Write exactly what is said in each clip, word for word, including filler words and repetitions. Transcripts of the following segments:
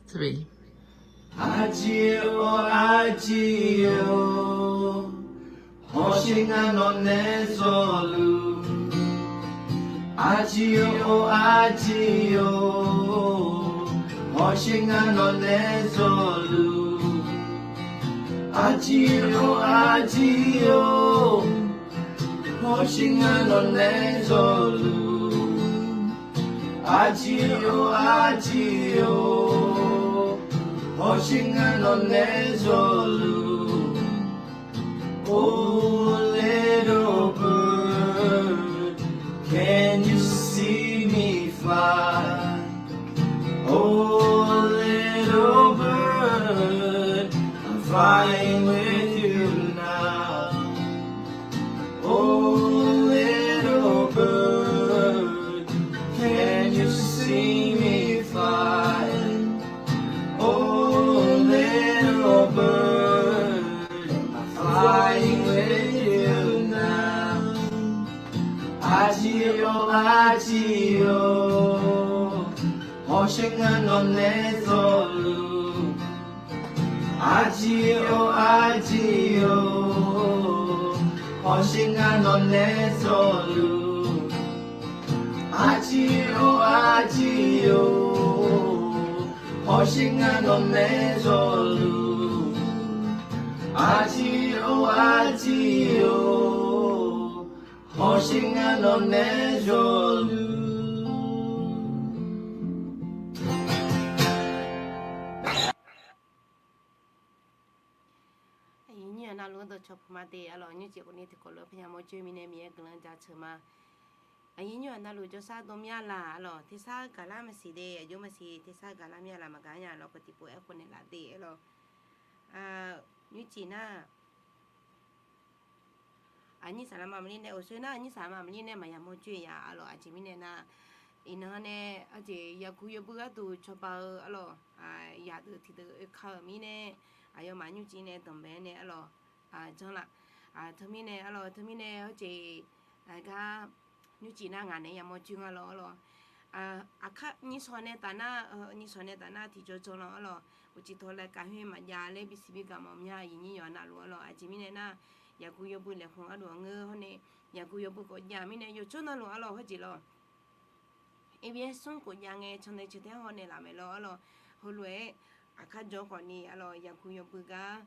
Three. Aqjeq-or aqjeq-or, hawsher ngar nawq nae zawluf. Aqjeq-or aqjeq-or, hawsher ngar nawq nae zawluf. Aqjeq-or aqjeq-or, hawsher ngar nawq nae zawluf. Aqjeq-or aqjeq-or, hawsher ngar nawq nae zawluf. Oh little bird, can you see me fly? Oh little bird, I'm flying with you now. Oh little bird, can you see me fly? Oh little bird, I'm flying with you now. Aqjeq-or aqjeq-or, hawsher ngar nawq nae zawluf. Aqjeq-or aqjeq-or, hawsher ngar nawq nae zawluf. Aqjeq-or aqjeq-or, hawsher ngar nawq nae zawluf. Aqjeq-or aqjeq-or, hawsher ngar nawq nae zawluf. Aqyuif nyir-euq navluf-anr dawqcawq puq ma de arlawq. Nymrcif khawfni tiqkawv lof-aer panya mawr joer mirnae Miqyaer guiqlanq jaceuq ma. Aqyuif nyir-euq navluf jawrshar dov mir-a laq arlawq. Tersar gaqlar maqsiq de, aqjox maqsiq, tersar gaqlar mir-a laq maqgaq nya lawq, kawq tiqpov aerkhof naeqlaf de arlawq. Nymrcif nar, aqnyir saqlaqma maqlir nae, uqsoer nar aqnyir saqlaqma maqlir nae maqya mawr joer ya arlawq. Aqjeq mirnae nar, iqnan nae, aqjeq yaqguq yawbui gharduq cawba-eu arlawq, yaqdeuq tiqdeuq oeka-euq mirnae, aqyawfmaf nymrcif nae danqbae nae arlawq, janr laf. Teumirnae arlawq, teumirnae hawjeq, gar nymrcif nar ngaq nae yamawr joer nga lawq arlawq. Aqkar nyir shawq nae taf nar, nyir shawq nae taf nar tiqjawr janr lawq arlawq. Uqcif tawq laeqkaq khoer maqjav laer bisiq bi gaq mawf mya aqyuif nyir yawqha navluf arlawq. Aqjeq mirnae nar, yaqguq yawbui laeqhmq gharduq ngeur hawr nae, yaqguq yawbui khawf jav mirnae yawqjawr navluf arlawq hawjeq lawq. Abs smr khawf jav ngae cantae caetae haw naeqlaf maeq lawq arlawq. Heulof-aer aqkar jawr khawfni arlawq, yaqguq yawbui gar,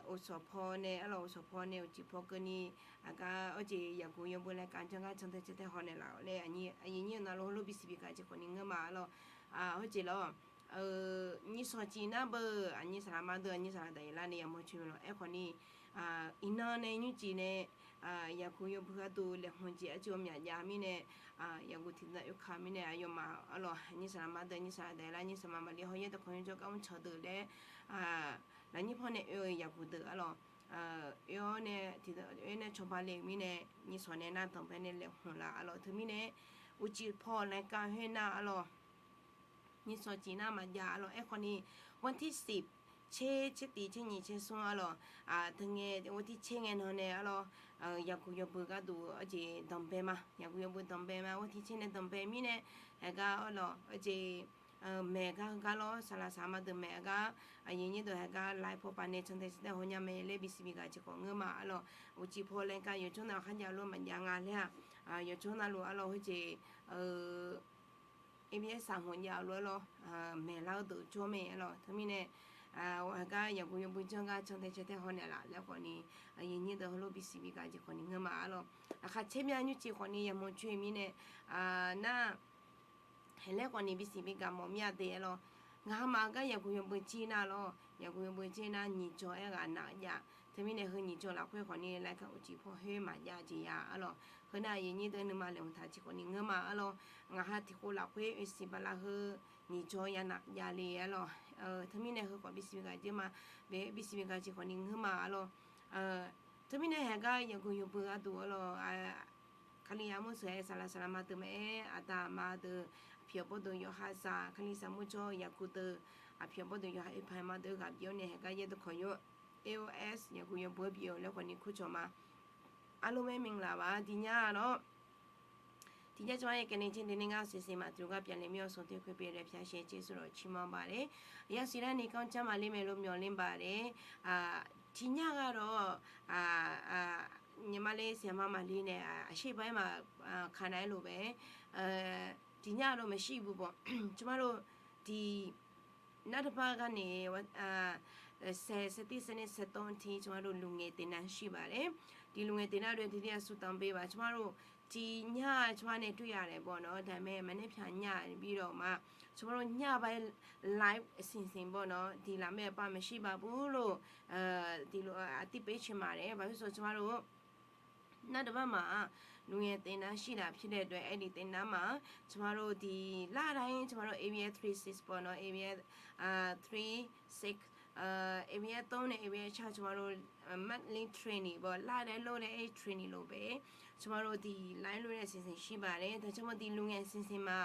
uqshawq paw nae arlawq, uqshawq paw nae uqcif paw keuvni, aqgar hawjeq yaqguq yawbui laeqkaq janr gar cantae caetae haw naeqlaf-awq laer aqyuif nyir-euq navluf heulof bisiq bi gaq jeq khawfni ngeur ma arlawq. Hawjeq lawq, nyir shawq cif nar beu, aqnyir saqlaqma deuq aqnyir saqlaq daqyeq lar nae yamawr coer mae lawq. Aerkhawfni, iqnan nae nymrcif nae, yaqguq yawbui gharduq laeqhmq jeq arcuiv myaq jav mirnae, yaqguq tiqdeuq oeka mirnae aqyawfmaf arlawq, aqnyir saqlaqma deuq aqnyir saqlaq daqyeq lar aqnyir saqlaqma maqlir hawyaer dawqkawq yawjawr gar mrcawq deuq laer, lafnyir paw nae oe-eu yaqguq deuq arlawq, oe-awr nae tiqdeuq oe nae cawba le-euq mirnae, nyir shawq nae nar danqbae nae laeqhmq laf arlawq. Teumirnae uqcif paw laeqkaq khoer nar arlawq, nyir shawq cif nar maqjav arlawq. Aerkhawfni, วันที่สิบ tser, tser tiq, tser nyiq, tser smr arlawq, teu ngae วันที่ tser ngae nan nae arlawq, yaqguq yawbui gharduq hawjeq danqbae ma, yaqguq yawbui danqbae ma, วันที่ tser nae danqbae mirnae, haegar arlawq hawjeq, maeq gar heugar lawr, saqlaq saqlaqma deuq maeq-eu gar, aqyuif nyir deuq haegar laiv paw pav nae cantae caetae haw nya mae laer bisiq bi gaq jeq khawf ngeur ma arlawq. Uqcif paw laeqkaq yawqjawr navluf kharjav lof maqjav nga laer-aq, yawqjawr navluf arlawq hawjeq, abs saqhmq jav lof arlawq, maeqlar-eu deuq jawr mae arlawq. Teumirnae, haegar yaqguq yawbui janr gar cantae caetae haw naeqlaf laer khawfni, aqyuif nyir deuq heulof bisiq bi gaq jeq khawfni ngeur ma arlawq. Aqkhaq tser byav nymrcif khawfni yamawr coer mirnae, nar, haeq laer khawfni bisiq bi gaq mawf mir-a de arlawq. Ngaqha maf gar yaqguq yawbui jir nar lawr, yaqguq yawbui jir nar nyiq jawr-aer ghaq naq jav. Teumirnae heu nyiq jawr lafkhoer khawfni laeqkaq uqcif paw khoer maqjav jeq ya arlawq. Heu nar aqyuif nyir deuq nuima laeqhmq taq jeq khawfni ngeur ma arlawq. Ngaqha tiqkhof lafkhoer oe siq bala heu nyiq jawr ya naq jav le arlawq. Teumirnae heu khawf bisiq bi gaq jeq ma, bisiq bi gaq jeq khawfni ngeur ma arlawq. Teumirnae haegar yaqguq yawbui gharduq arlawq, Kali armur sheuq-aer saqlaq saqlaqma deuq maqaer, aqda aqma deuq, aqpiq aqbawr deuq yawqha zaq, Kali saqmur jawr-eu yaqguq deuq, aqpiq aqbawr deuq yawqha oeqpaq aqma deuq ghaq bif-awr nae haegar yaerdawq kawq yawr, A O S yaqguq yawbui-anr bif-eu laer khawfni kurcawq ma. Arlawr maer မင်္ဂလာပါ dinya lawr. Tiqnyar cawba-aer kaqnae caer de ni ngar-awr siqsiq maqteuq gar pyav le mir-awr sanqteu khoer pyeuf laer pyaq shae caer sawr lawq cir manr baq le. Yasiq lar ni kanr jar maqler maeq lo myawq ler baq le. Tiqnyar ghaq-awr, nyiq ma le siqnya ma maqli nae aqshir ba-aer maqkaq nav-aer lof bae. Tiqnyar-awr maqshir bu bawq, tsawrmar lo tiq nar taqpar gar nae sae sae tir sae nae sae tawv tir tsawrmar lo luf ngaeq taef nar shir baq le. Tiq luf ngaeq taef nar lof-aer tiqdir aqsur tanq bae baq tsawrmar lo tiqnyar tsawrmar nae toer ya laeq bawq nawq-anr daqmae maqnae pyaq nya bi lawq ma. Tsawrmar lo nyar ba-aer live siqsiq bawq nawq tiq laf maer aqpav maqshir baq bu lof. Tiq lof aqtir pav-ir cae ma laer baq khoer sawr tsawrmar lo nar taqpar maf-a, luf ngaeq taef nar shir daq pyaer daef dawq-aer aer diq taef nar ma-a, tsawrmar lo tiq lar dar-ir tsawrmar lo area three six bawq nawq area three six area tawr nae area car tsawrmar lo monthly training bawq lar daef lof daef-aer training lof bae. Tsawrmar lo tiq lar-aer lof nae siqsiq shir baq laer taqcar ma tiq luf ngaeq siqsiq ma,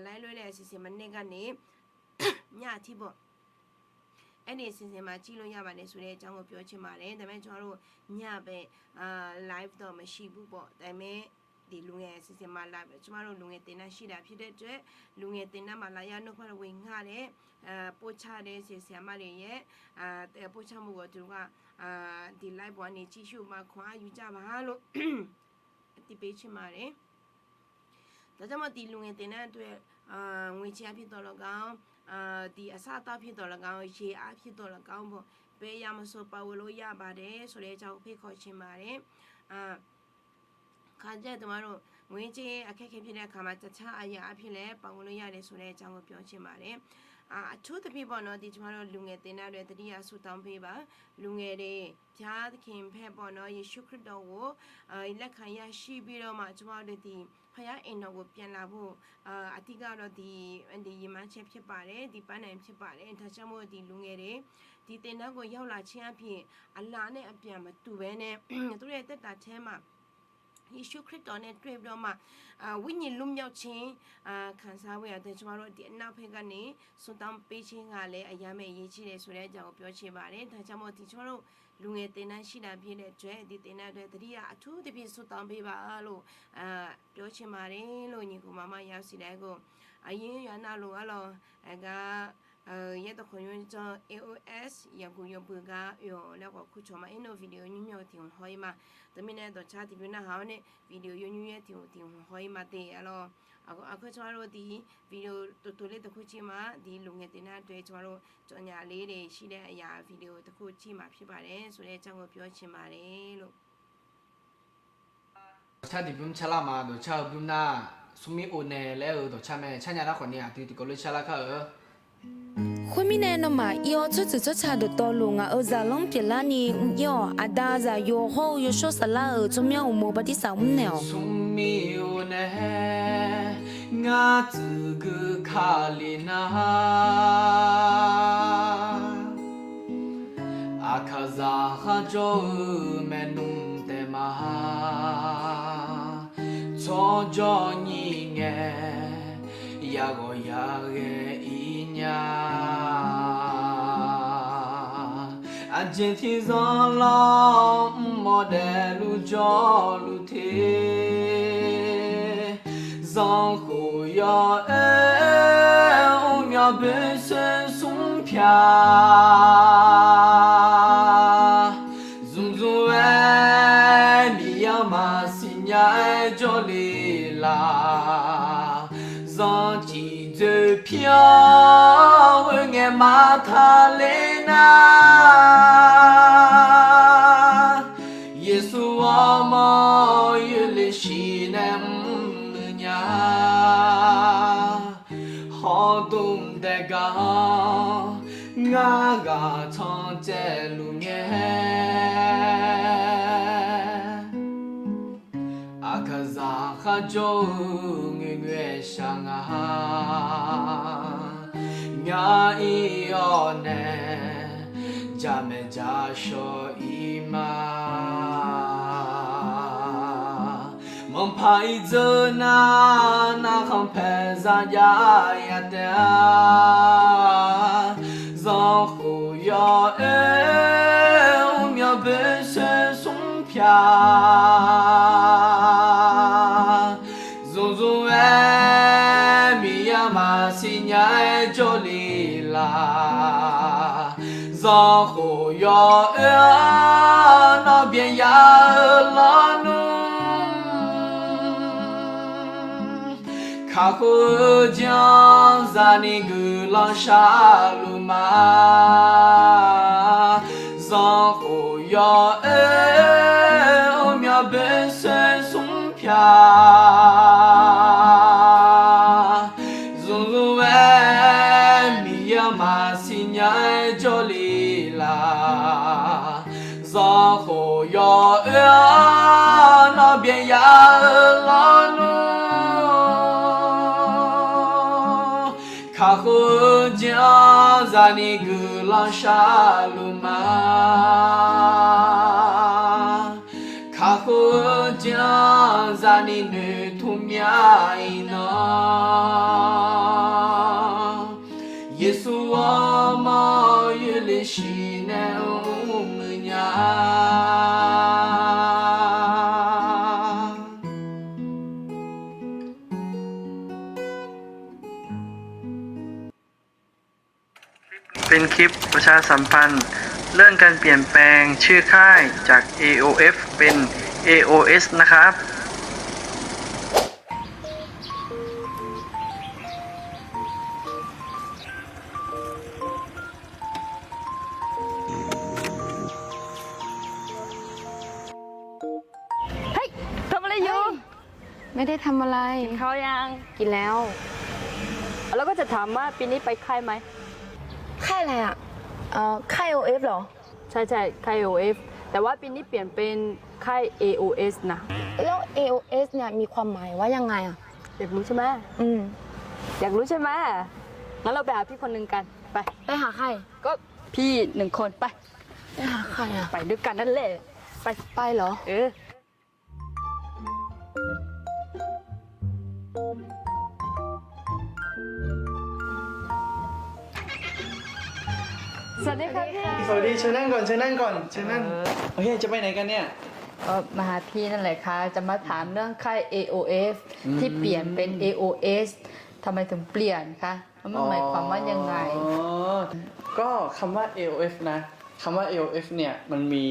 lar-aer lof nae siqsiq maqnae gar nae nyar tir bawq. Aernaeq siqsiq maqcir lof ya baq nae sawr laer jar ghoe pyawr cae ma laer daqmae tsawrmar lo nyar bae live dawq maqshir bu bawq daqmae tiq luf ngaeq siqsiq ma la tsawrmar lo luf ngaeq taef nar shir daq pyaer daef dawq-aer luf ngaeq taef nar maqla ya nawr par lof ghoe ngar laer povcar dae siqsiq ma le yaer povcar mawr ghawq teugar tiq live bawq-anr nae cir shir-eu ma kanq-ar yur jar baq-a lof aqtir pav-ir cae ma laer Taqcar ma tiq luf ngaeq taef nar dawq-aer, ngoeqcae arpyir dawq lafgar-anr, tiq aqsar aqtawv arpyir dawq lafgar-anr, jeq arpyir dawq lafgar-anr bawq, bae ya maqsawq pav ghoe lof ya baq dae sawr laer jar ghoe paer kawv cae ma laer. Kaqjaer dawq ma lof, ngoeqcae aqkaer kae pyaer nae kaq ma tsaqcar aqyawf arpyir laer pav ghoe lof ya dae sawr laer jar ghoe pyawr cae ma laer. Aqtur taqpir bawq nawq tiq tsawrmar lo luf ngaeq taef nar dawq-aer taqdir ya aqsur tanq pae baq-a, luf ngaeq le pyar taqkiq pae bawq nawq Yeqsur Kariqdawq ghof laer kaq ya shir bi lawr ma tsawrmar deuq tiq parya aeqnawq ghof pyaev laf bawq, aqtir gar dawq tiq diq yiq ma cae pyaer paq laer tiq par nae pyaer paq laer taqcar ma-eu tiq luf ngaeq le tiq taef nar ghof yawlaf caer arpyir aqlaf nae aqpyaq maqtuq bae nae tov laer taer taf tae ma. Yeqsur Kariqdawq nae tov-aer bi lawr ma. วิญญาณลุ่มยาว caer ခံစား ghoe-aq dawq tsawrmar lo tiq nar pae gar nae smrtanr paer caer nga laer aqyawf mae yaer jir laer sawr laer jar ghoe pyawr cae ma laer taqcar ma-eu tiq tsawrmar lo luf ngaeq taef nar shir daq pyaer laer dawq-aer tiq taef nar dawq-aer taqdir ya aqtur taqpir smrtanr pae baq-a lof pyawr cae ma laer lof nyiq khof maqma ya siq laer ghof aqyuif yawqha navluf-ar lawq. Aqgar yaerdawq khawf nymr janr A O S yaqguq yawbui gar oe-awq laer khawf kur cawq ma. Aernar video yawnymr nymr-eu tiq hmq haw-ir ma. Teumirnae dawqcar tiqbymr narhaq-awr nae video yawnymr yaer tiq hmq tiq hmq haw-ir ma te-a lawq. Aqkar tsawrmar lo tiq video tov tov ler tov kur cir ma. Tiq luf ngaeq taef nar dawq-aer tsawrmar lo cawv nya ler le shir laer aqyawf video tov kur cir ma pyaer paq laer sawr laer jar ghoe pyawr cae ma laer lof. Dawqcar tiqbymr carlar ma. Dawqcar-eu bymr nar smrmir of nae laer-eu dawqcar mae. Carnya lar khawf ni aqdui tiqkawv lof carlar kar-eu. Khoermirnae nawmaf ir-awr tsawrtsuif tsawrca dawqtawvluf ngaq-euq zaqlanr pyeuflarni mr-ir-awq. Aqda, zaqyo hawr-eu yawshawr saflar-euq tsawrmyanr uqmov bartirsaq mrnaeq-awq. Smrmir of nae ngar tsuif gui Kali nar Aqkaqzaq kharjawr-eu maernmr taef ma. Tsawrjawr nyir ngae, yaghawq yaghae ir nya. Aqjeq tiqzanq lawr mr mawr daefluf jawrluf te. Zanrkhof yawoer mr myawq boershoer smr pyaq. Zmqzmq-aer Miqyaer-anr maqsiq nya-aer jawrle laf. Zanrcif dzoer pir-awr ghoe ngae maqtaq ler nar. Yeqsur armawr yoerle shiq nae mrmuiq nya. Hawrdov daef gar-awr ngar ghaq tsanr caev luf ngae. Aqkaqzaq kharjawr-eu ngoerngoer-aer shar nga. Ngar ir-awr nae jaqmaeq jaqshawq ir ma. Manqpaq ir dzeur nar narkhanq paeq zaqjav ya taef-a. Zanrkhof yawoer mr myawq boershoer smr pyaq. Zmq Zanrkhof yawoer-anr nawr byan ya-eu lawnmr, kakhof-eu jan zaqni guiqlanq shaqluf ma. Zanrkhof yawoer-anr myawq boesoer smr pyaq, zmqzmq-aer Miqyaer-anr maqsiq nya-aer jawrle laf. Zanrkhof yawoer-anr nawr byan ya-eu lawnmr, kakhof-eu jan zaqni guiqlanq shaqluf ma. Kakhof-eu jan zaqni noeqtmq mya iqnan, Yeqsur-anr mawr yoerle shiq nae mrmuiq nya. Pen kip ประชาสัมพันธ์ เรื่องการเปลี่ยนแปลงชื่อค่ายจาก เอโอเอฟ เป็น เอโอเอส นะครับ เฮ้ย ทำอะไรอยู่ ไม่ได้ทำอะไร กินข้าวยัง กินแล้ว แล้วก็จะถามว่าปีนี้ไปค่ายไหม ค่ายอะไรอะ เอ่อ ค่าย เอโอเอฟ เหรอ ใช่ใช่ ค่าย เอโอเอฟ แต่ว่าปีนี้เปลี่ยนเป็นค่าย เอโอเอส นะ แล้ว เอโอเอส เนี่ย มีความหมายว่ายังไงอะ อยากรู้ใช่ไหม อืม อยากรู้ใช่ไหม งั้นเราไปหาพี่คนหนึ่งกัน ไป ไปหาใคร ก็พี่หนึ่งคน ไป ไปหาใครอะ ไปด้วยกันนั่นแหละ ไป ไปเหรอ เออ สวัสดีค่ะพี่ สวัสดี เชิญนั่งก่อน เชิญนั่งก่อน เชิญนั่ง เออ โอเค จะไปไหนกันเนี่ย ก็มาหาพี่นั่นแหละค่ะ จะมาถามเรื่องค่าย เอโอเอฟ อืม ที่เปลี่ยนเป็น เอโอเอส ทำไมถึงเปลี่ยนคะ แล้วมันหมายความว่ายังไง อ๋อ ก็คำว่า เอโอเอฟ นะ คำว่า เอโอเอฟ เนี่ย มันมี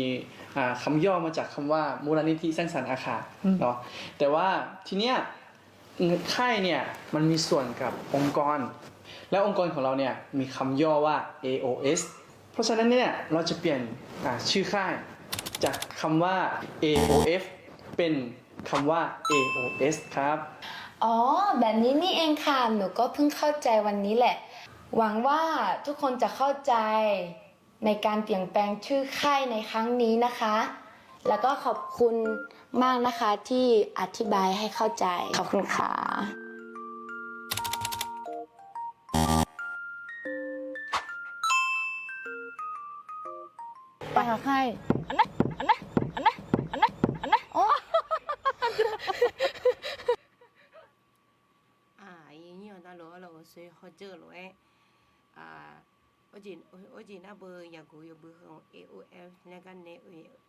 อ่า คำย่อมาจากคำว่า มูลนิธิสร้างสรรค์อาคา อืม เนาะ แต่ว่าทีเนี้ย ค่ายเนี่ย มันมีส่วนกับองค์กร และองค์กรของเราเนี่ย มีคำย่อว่า เอโอเอส เพราะฉะนั้นเนี่ย เราจะเปลี่ยน อ่า ชื่อค่าย จากคำว่า เอโอเอฟ เป็นคำว่า เอโอเอส ครับ อ๋อ แบบนี้นี่เองค่ะ หนูก็เพิ่งเข้าใจวันนี้แหละ หวังว่าทุกคนจะเข้าใจในการเปลี่ยนแปลงชื่อค่ายในครั้งนี้นะคะ แล้วก็ขอบคุณมากนะคะที่อธิบายให้เข้าใจ ขอบคุณค่ะ ไปหาใคร อันนั้น อันนั้น อันนั้น อันนั้น อันนั้น อ๋อ Aqyuif nyir-awq navluf-anr lawq-eu soe hawdzeur lof-aer, arjeq, arjeq nar beu yaqguq yawbui heu-aq A O F laer gar nae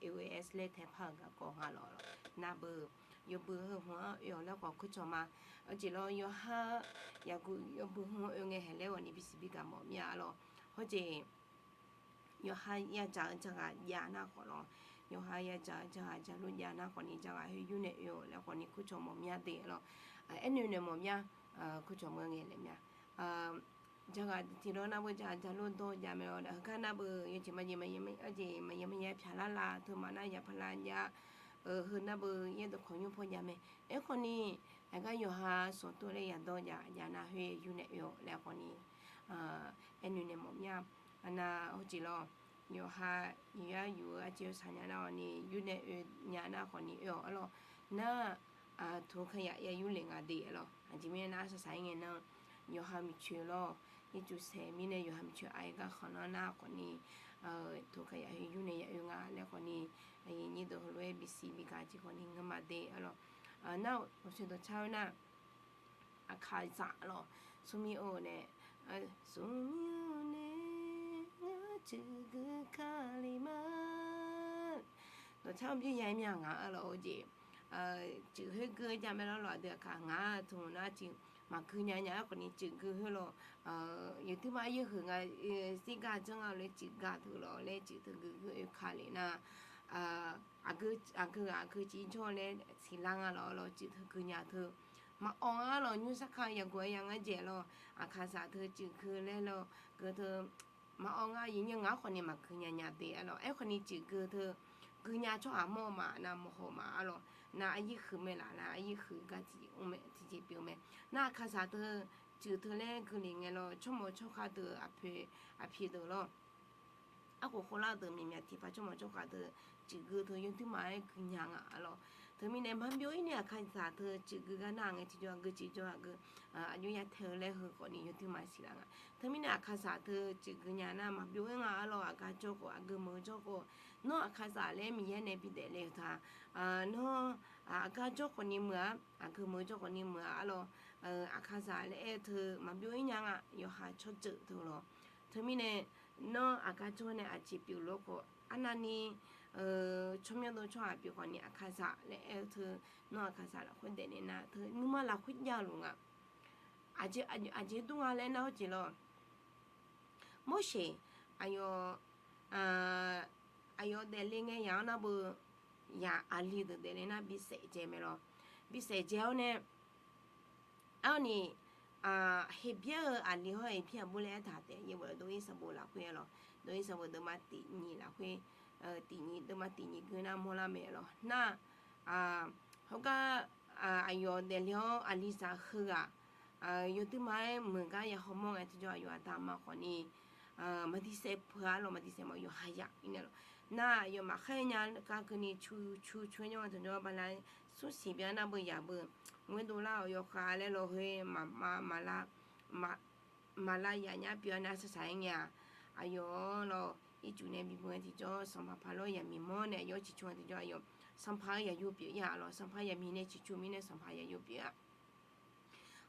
A O S laer tae par-euq garkawv nga lawq. Nar beu yawbui heu hmq-anr oe-awq laer khawf kurcawq ma. Arjeq lawr yawqha yaqguq yawbui heu-anr oe ngae haeq laer ghawqni bisiq bigaq mawf mir-a lawq. Hawjeq yawqha yadzaq-eu jaghaq jav nar khawf lawr, yawqha yadzaq-eu jaghaq javluf jav nar khawfni jaghaq khoer yur nae oe-awq laer khawfni kurcawq mawf mir-a de lawq. Aernoeq naeq mawf mir-a, kurcawq meuq ngae laer mir-a. Jaghaq tiqdawq nar beu jaghaq javluf dawr jav mae lawq. Heugar nar beu yawjeq maqjeq maqya, arjeq maqya maqya pyaq lar la, teu maf nar yaqpaq lar jav, heu nar beu yaerdawq kawq nymr paw jav mae. Aerkhawfni aqgar yawqha sanqtov laer yadawr jav jav nar khoer yur nae oe-awq laer khawfni aernoeq naeq mawf mir-a. Aqnav hawjeq lawr, yawqha yawqyar yuf-eu arjeq yawshaq nya nar khawfni yur nae oe nya nar khawfni oe-awq arlawq. Nar, toqkaqyaq ya yur le nga de arlawq. Aqjeq mirnae nar arsaq saq-ir ngae nar, yawqha miqcoeq lawr, ircuf saeq mirnae yawqha miqcoeq aqyawf gar khanq nar nar khawfni, toqkaqyaq khoer yur nae ya oe nga laer khawfni, aqyuif nyir deuq heulof-aer bisiq bigaq jeq khawfni ngeur ma de arlawq. Nar-euq uqshoe dawqcar-eu nar, aqkaqzaq lawq, smrmir-or nae, smrmir-or nae, ngar cuiv gui kali ma. Dawqcar-eu bymr ya-ir mir-a ngaq arlawq-eu jeq, cuiv khoer gui-eu jav mae lawr lawq, aqdui aqkaq ngaq-a tmq nar ciq maqgui nya nya-aer khawfni cuif gui khoer lawr, yawduirma aryaer huiq nga, zirgar janr nga laer cuif gui teu lawr laer cuif teu gui gui oe ka lef nar, aqgeu aqgeu ghaq aqgeu civ jawr laer siqlar nga lawr lawr cuif teu gui nya teu. Maqawv nga lawr, nymr sarkar yaqguq-aer ya ngar jaeq lawr, aqkaqzaq teu cuif gui laer lawr geu teu. Maqawv nga, yawnyir ngaq-anr khawfni maqgui nya nya de-a lawr. Aerkhawfni cuif gui teu, gui nya tsawrhaq mawr ma, nav mawrhaw ma-a lawr. Nav aryaer huiq mae laf, nav aryaer huiq gar tiqjeq mr mae, tiqjeq pyeuf mae. Nar aqkaqzaq teu cuif teu laer gui lef ngae lawr, tsawrmawq tsawrkhaq deuq aqpoeq aqpyeq deuq lawr, arkhof khoflar deuq myaqmyaq tiqpaq tsawrmawq tsawrkhaq deuq cuif gui teu yawduirma-aer gui nya nga-a lawr. Teumirnae maqbyov-ir ni aqkaqzaq teu cuif gui gar nar ngae tiqjawr aqgeu civ jawr aqgeu aqjox ya tae-eu laer heu khawfni yawduirma siqlar nga. Teumirnae aqkaqzaq teu cuif gui nya nar maqbyov-ir nga-a lawr. Aqgar jawr khawf aqgeu meuq-eu jawr khawf, nawr aqkaqzaq laer Miqyaer nae bidaef le-eu ta, nawr aqgar jawr khawfni meuq-a, aqgeu meuq-eu jawr khawfni meuq-a-a lawr. Aqkaqzaq laer aer-eu teu maqbyov-ir nya nga, yawqha tsawrjeuq teu lawr. Teumirnae nawr aqgar jawr nae aqjeq pyeuf lof khawf, arnavni tsawrmyanr dov tsawrhaq pyeuf khawfni aqkaqzaq laer aer-eu teu, nawr aqkaqzaq lafkhoer daefle nar teu nuima lafkhoer javluf nga. Aqjeq dur nga laer nar-awr jeq lawr, Morseq aqyawf, aqyawf daefle ngae yaq-anr nar beu, yaq aqli deuq daefle nar bisaef dzae mae lawr. Bisaef dzae-awr nae, arni, Heqbyaer-eu aqli hawr-eu Heqbyaer aqbur laer aertaq taef, yaerbof dov-ir sanqbof lafkhoer-a lawr, dov-ir sanqbof deuvma tiq nyiq lafkhoer, tiq nyiq deuvma tiq nyiq gui nar mawrlar mae lawr nar, heugar aqyawf daefle-awr aqlizaq heughaq yawduirma-aer meuq gar ya hawmawr ngae tiqjawr aqyawf aqda aqma khawfni maqdiqsaef peuq-a lawr, maqdiqsaef mawf yawqha yaq-ir nae lawr. Nar aqyawf maqkhaer nya gar keuvni cu cu cu-aer nymr-a tiqjawr bala smrsiq byan nar beu yaq beu, ngoerdov lar-awq yawkhav laer lawqhoer maqma maqla, maqla yaf nya pyeuf-a nae arsaq saq-aer ngae-aq, aqyawf-anr lawr ircuf nae bibui ngae tiqjawr sanqpaq paq lawr yaqmiq mawr nae aqyawf-anr ciqcur ngae tiqjawr aqyawf sanqpaq-eu yaqyo pyeuf-ir-a lawr. Sanqpaq yaqmiq nae ciqcur mirnae sanqpaq yaqyo pyeuf-a.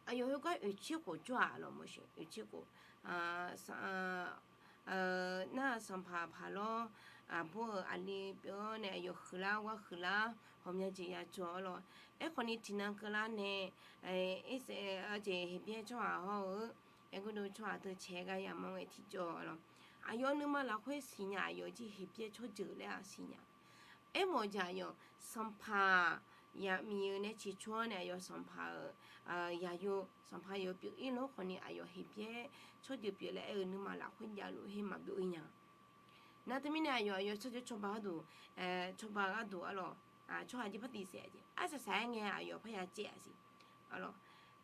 Aqyawf khoergar oeqtser khof jawr-aq lawr, Morseq oeqtser khof nar sanqpaq paq lawr aqbur-euq aqli pyeuf-awr nae aqyawf huiqlar gar huiqlar ghawqmya jeq ya jawr-a lawr. Aerkhawfni tiqnan keuvlar nae irsaef-eu jeq Heqbyaer tsawrhaq hawr-eu aergardov tsawrhaq teu cae gar yamawr ngae tiqjawr-a lawr. Aqyawf nuima lafkhoer siqnya aqyawf jir Heqbyaer tsawrjeuq laer-aq siqnya. Aermawf-eu jeq aqyawf sanqpaq yaqmiq-eu nae ciqcur-awr nae aqyawf sanqpaq-euq yaqyo sanqpaq yawpyeuf-ir lor khawfni aqyawf Heqbyaer tsawrjeuq pyeuf laer aer-eu nuima lafkhoer javluf her maqbyov-ir nya. Nar teumirnae aqyawf aqyawf tsawrjeuq cawba gharduq, cawba gharduq-a lawr, tsawrhaq jir par tiqsaef-a jeq arsaq saq-aer ngae aqyawf parya caev-a siq-a lawr.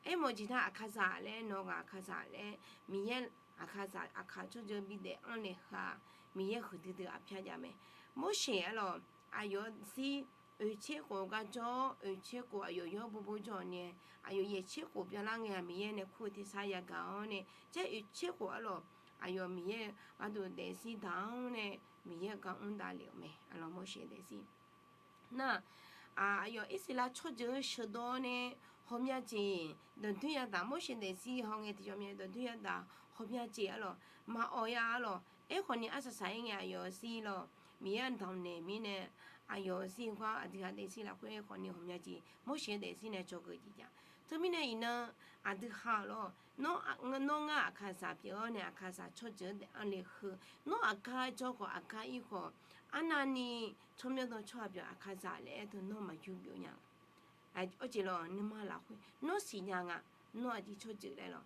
Aermawf-eu jeq nar aqkaqzaq laer nawq ghaq aqkaqzaq laer Miqyaer aqkaqzaq aqkaq tsawrjeuq bidaef anr nae heu-aq Miqyaer huiqdui dui-eu aqpyar jav mae. Morseq-a lawr aqyawf zir oeqtser khof gar jawr-awr oeqtser khof aqyawf yawr bor bor jawr-awq nae aqyawf yaeqtser khof byanlar ngae-aq Miqyaer nae kur-eu tersar yagaq-awr nae caer oeqtser khof-a lawr aqyawf Miqyaer gharduq daefzir daq-awr nae Miqyaer gar mr davlef-euq mae. Aqlawq Morseq daefzir nar aqyawf Irsaqleqlav tsawrjeuq-anr sheuqdawv-awr nae ghawqmya jeq dawqdoer yadaq Morseq daefzir hawngae tiqjawr mya dawqdoer yadaq ghawqmya jeq-a lawr maqawq ya-a lawr. Aerkhawfni arsaq saq-aer ngae aqyawf zir lawr Miqyaer-anr damqnaeq mirnae aqyawf zir gar aqdui ha daefzir lafkhoer khawfni ghawqmya jeq Morseq-eu daefzir nae dzawgeuf jeq jav. Teumirnae iqnan aqdui ha-euq lawr nawr ngar aqkaqzaq pyeuf-awr nae aqkaqzaq tsawrjeuq-anr daef anr le heu nawr aqgar jawr khawf aqgar ir khawf arnavni tsawrmyanr dawr tsawrhaq pyeuf aqkaqzaq laer aer teu nawr maqyur byov nya. Awr jeq lawr nuima lafkhoer nawr siqnya nga. Nawr aqjeq tsawrjeuq laer lawr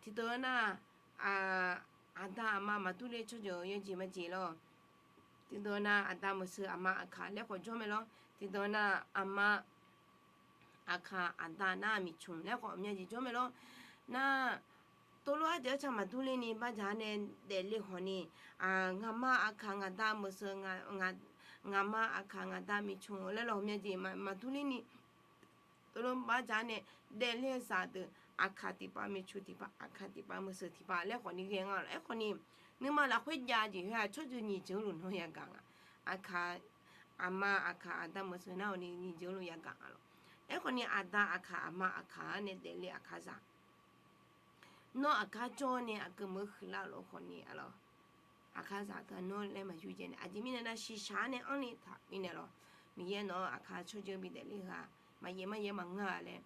tiqdeuq nar aqda aqma maqdur le tsawrjeuq-eu yawjeq majeq lawr. Tiqdeuq nar aqda meuqseuq aqma aqkaq laer khawf jawr mae lawr. Tiqdeuq nar aqma aqkaq aqda nar miqcmq laer khawf myav jeq jawr mae lawr. Nar tov lof-aer deuq-aer ca maqdur lerni bardzaq nae daefle hawq ni, ngaqma aqkaq ngaqda meuqseuq, ngaqma aqkaq ngaqda miqcmq-eu laer lawq myav jeq maqdur lerni tov lof bardzaq nae daefle-eu zaqdeuq aqkaq tiqpav miqcmq tiqpav aqkaq tiqpav meuqseuq tiqpav laer khawf ni ghae nga lawr. Aerkhawf ni nuima lafkhoer jav jeq khoer-aq tsawrjeuq nyiq jeuq-eu luf nawr yagaq nga. Aqkaq aqma aqkaq aqda meuqseuq nar-awq ni nyiq jeuq-eu luf yagaq nga lawr. Aerkhawf ni aqda aqkaq aqma aqkaq-anr nae daefle aqkaqzaq nawr aqgar jawr nae aqgeu meuq-eu huiqlar lawr khawf ni-a lawr. Aqkaqzaq teu nawr laer maqyur jae nae aqjeq mirnae nar shiqshaq-anr nae anr ni taq mirnae lawr. Miqyaer nawq-anr aqkaq tsawrjeuq bidaef ler-eu-aq maqyaef maqyaef maqngeur-a laer